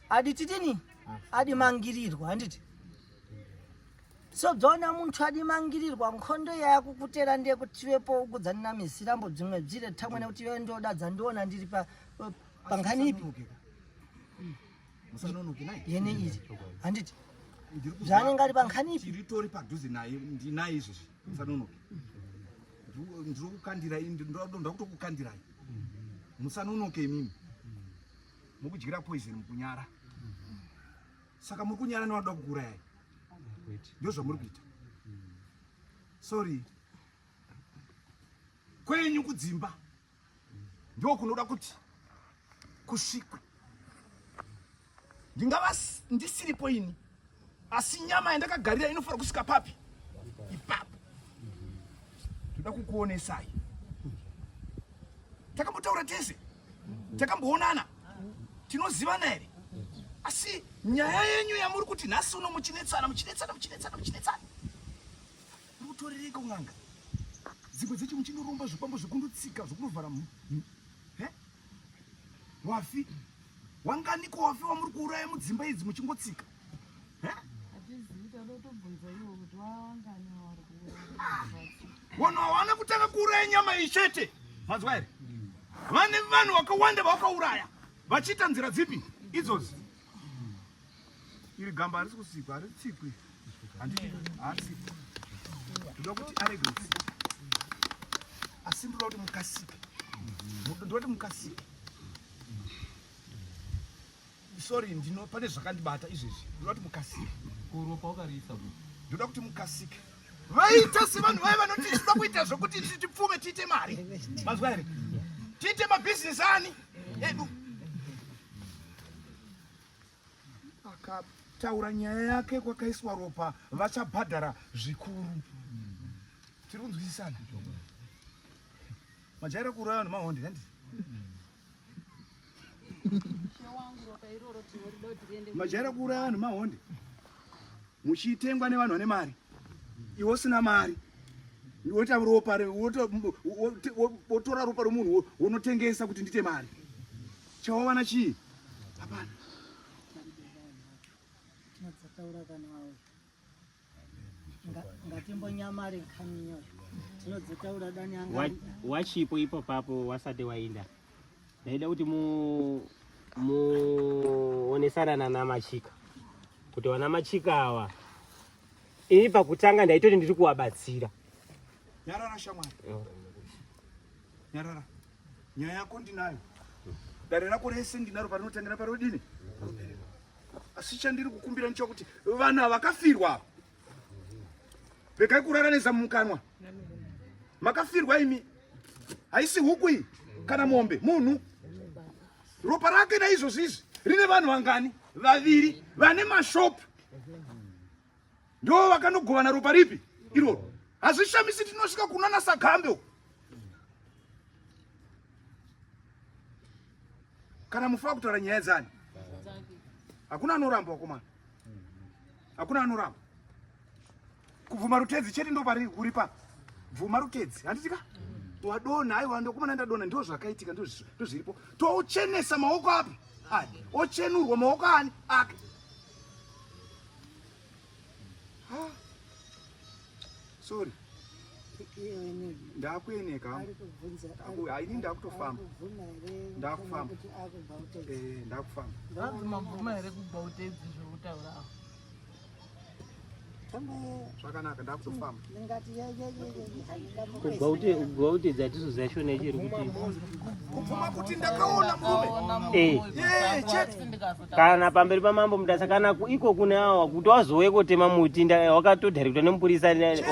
adititini adimangirirwa handiti so bzaona munthu adimangirirwa nkhondo yakukutera ndiye kuti iwepo ukudzanina misirambo bzimwe bzire thamwe nekuti iwe ndoda dzandiona ndiri pa pankhani ipi Musanonoke naye. Yene iri handiti zvaanenge ari pankhani ipi tiritori padhuze naye ndinaye izvezvi musanonoke ndiri kukandirai ndakutokukandirai musanonoke imimi mukudyira poison mukunyara saka muri kunyara nevanoda kukuurayai ndozvamuri kuita sorry kwenyu kudzimba ndokunoda kuti kusvikwe ndingava ndisiripo ini asi nyama yandakagarira inofanira kusvika papi ipapo toda kukuonesai takambotaura tese takamboonana tinozivana here asi nyaya yenyu yamuri kuti nhasi uno muchinetsana muchinetsana muchinetsana muchinetsana muri kutorereka kun'anga dzimwe dzecho muchinoromba zvikwambo zvekundotsika zvekunovhara wafi wanganiko wafi wamuri kuuraya mudzimba idzi muchingotsika vanhu hawana kutanga kuuraya nyama iyi chete manzwa here vane vanhu vakawanda vavakauraya vachiita nzira dzipi idzozi iri gamba harisi kusikwa haritsikwi haritsikwi ndoda kuti arege kutsika asi ndoda kuti mukasike ndoda kuti mukasike sorry ndino pane zvakandibata izvezvi ndoda kuti mukasike kuropa wakariisa ku ndoda kuti mukasike vaita sevanhu vaye vanoti tinoda kuita zvokuti tipfume tiite mari manzwa here tiite mabhizinesi ani edu akataura nyaya yake kwakaiswa ropa vachabhadhara zvikuru tiri kunzwisisana majaira kuuraya vanhu mahonde handiti majaira kuuraya vanhu mahonde muchitengwa nevanhu vane mari iwe usina mari woita ropa wotora ropa romunhu wonotengesa kuti ndite mari chawawana chii hapana ngatimbonyamare nkhaniyo tinodzotaura dani anga wachipo ipo papo wasati wainda ndaida kuti muonesana nana machika. Kuti vana Machika ava ini pakutanga ndaitoti ndiri kuvabatsira. Nyarara shamwari. Nyarara. Nyaya yako ndinayo. Dare rako rese ndinaro parinotangira parodini? Asi chandiri kukumbira ndechokuti vana vakafirwa regai kurara nezamu mukanwa. Makafirwa imi. Haisi huku iyi kana mombe, munhu. Ropa rake naizvozvi izvi rine vanhu vangani? Vaviri vane mashopu ndo vakanogovana ropa ripi iroro. Hazvishamisi tinosvika kunana Sagambe uko. Kana mufa kutaura nyaya dzani, hakuna anoramba wakomana, hakuna anoramba. Kubvuma rutedzi chete ndo pari kuripa. Bvuma rutedzi, handiti ka? Wadonha, aiwa ndokumana ndadonha, ndo zvakaitika, ndo zviripo. Touchenesa maoko api? Aya, ochenurwa maoko ani ake. Ha. Sorry. Ndakueneka. Ini ndakutofamba. Ndakufamba. Eh, ndakufamba. Zvanzi mabvuma here kubva utedzi zvekutaura apo? Zvakanaka, ndakutofamba. Kubva utedzi hatizoziva shona ichiri kuti Kubvuma kuti ndakaona murume. Eh. Eh, chete. Kana pamberi pamambo Mutasa kana iko kune awa kuti wazouye kotema muti wakatodharekutwa nemupurisa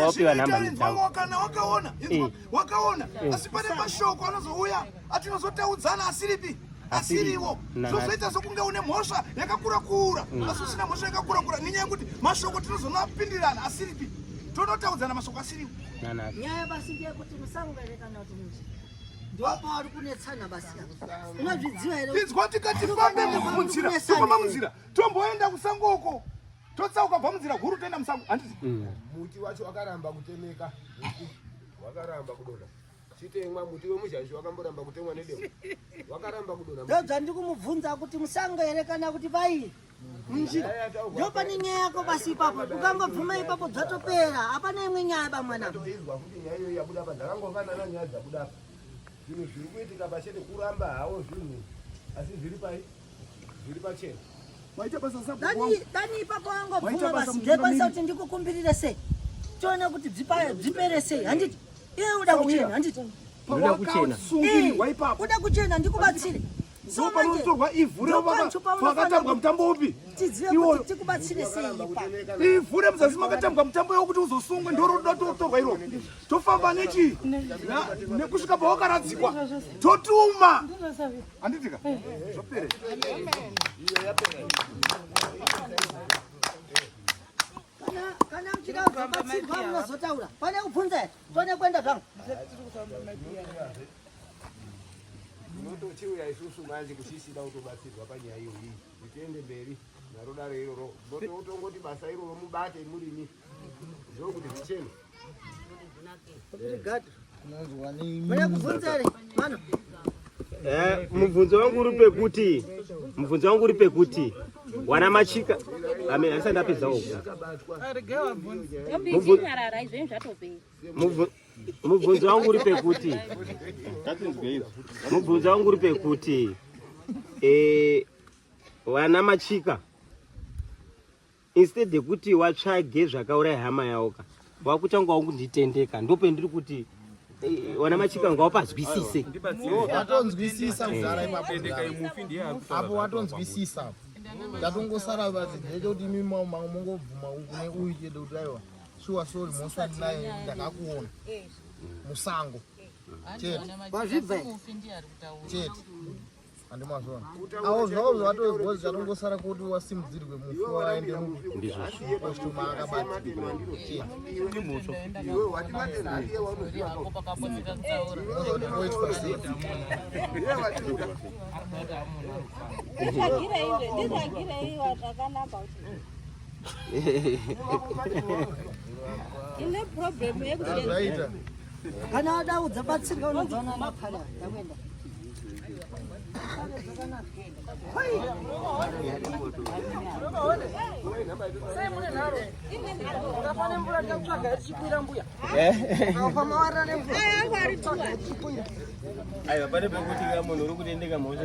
wapiwa nhamba dzavo. Kana wakaona, Eh. wakaona. Eh. Asi pane mashoko anozouya atinozotaudzana asiripi asiriwo zvozoita sokunge une mhosva yakakura kura asi usina mhosva yakakura kura nenyaya yekuti mashoko tinozonapindirana asiripi tonotaudzana mashoko asiriwo. Nyaya basi ndeyekuti musango here kana kuti munzira ndopauri kunetsana basi apa. Unozviziva here? Inzwa tikati fambe munzira, tofamba munzira, tomboenda kusango uko, totsauka kubva munzira huru toenda musango, handiti? Muti wacho wakaramba kutemeka, muti wakaramba kudonha. Chitemwa muti wemuzhazhi wakamboramba kutemwa nedemo, wakaramba kudonha. Ndozvandiri kumubvunza kuti musango here kana kuti pai munjira. Ndopane nyaya yako basi ipapo. Ukangobvuma ipapo zvatopera. Hapana imwe nyaya ba mwana. Inzwa futi nyaya iyoyo yabuda apa, dzakangofanana nyaya dzabuda apa. Zvinhu zviri kuitika pachete kuramba hawo zvinhu, asi zviri pai zviri pachena. Maita basa sabhuku Dani wangu. dani ipapo Maita wangobvuma basa basi. Ndekwanisa mutungamiri. kuti ndikukumbirire sei. Tione kuti dzipere sei. Handiti iwe uda kuchena handiti? Unoda kuchena. Pawakasungirirwa ipapo. Uda kuchena ndikubatsire. Ndo panotorwa ivhu revakatambwa mutambo upi? Tizive Iwoyo. kuti tikubatsire sei ipapo. Ivhu remuzasi makatambwa mutambo yokuti uzosungwe ndoroda totorwa iroro. Tofamba nechi nekusvika pawakaradzikwa. Totuma. Handitika? Zvopere. Kana muchida kuzobatsirwa munozotaura. Pane kubvunza here? Tone kuenda zvangu. Tinotochiuya isusu manje kuchisida kutobatsirwa panyaya iyoyi kuti tiende mberi naro dare iroro. Tongoti basa iroro mubate murimi ndokuti zvichene. Mune kubvunza here? Mano. Mubvunzo wangu uri pekuti, mubvunzo wangu uri pekuti wana Machika amen handisati ndapedzawo. Nyarara izvo zvatopera. Mubvunzo wangu uri pekuti, mubvunzo wangu uri pekuti wana Machika instead yekuti watsvage zvakauraya hama yawoka wakutanga kunditendeka, ndopendiri kuti wana Machika ngawapazwisise. Watonzwisisa kudhara ipapo. Apo watonzwisisa. Tatongosara basi ndechekuti imi mungobvuma kune uyu chete kuti aiwa shuwa sorry mhosva ndinayo ndakakuona musango chete. Wazvibva here? Chete. Handimazvona. Avo zvavo zvatozwa zvatongosara kuti wasimudzirwe mufi waende mukostuma akabatirwa chete. Iwe wati matenda hatiye waunoziva Oitwa sei? Nditsvagirei zvakanaka kuti ine problem yekuti Zvaita. Kana wada kudzabatsirwa unozoona mapara. Ndakuenda. Aiwa pane pekuti ka munhu uri kutendeka mhosva.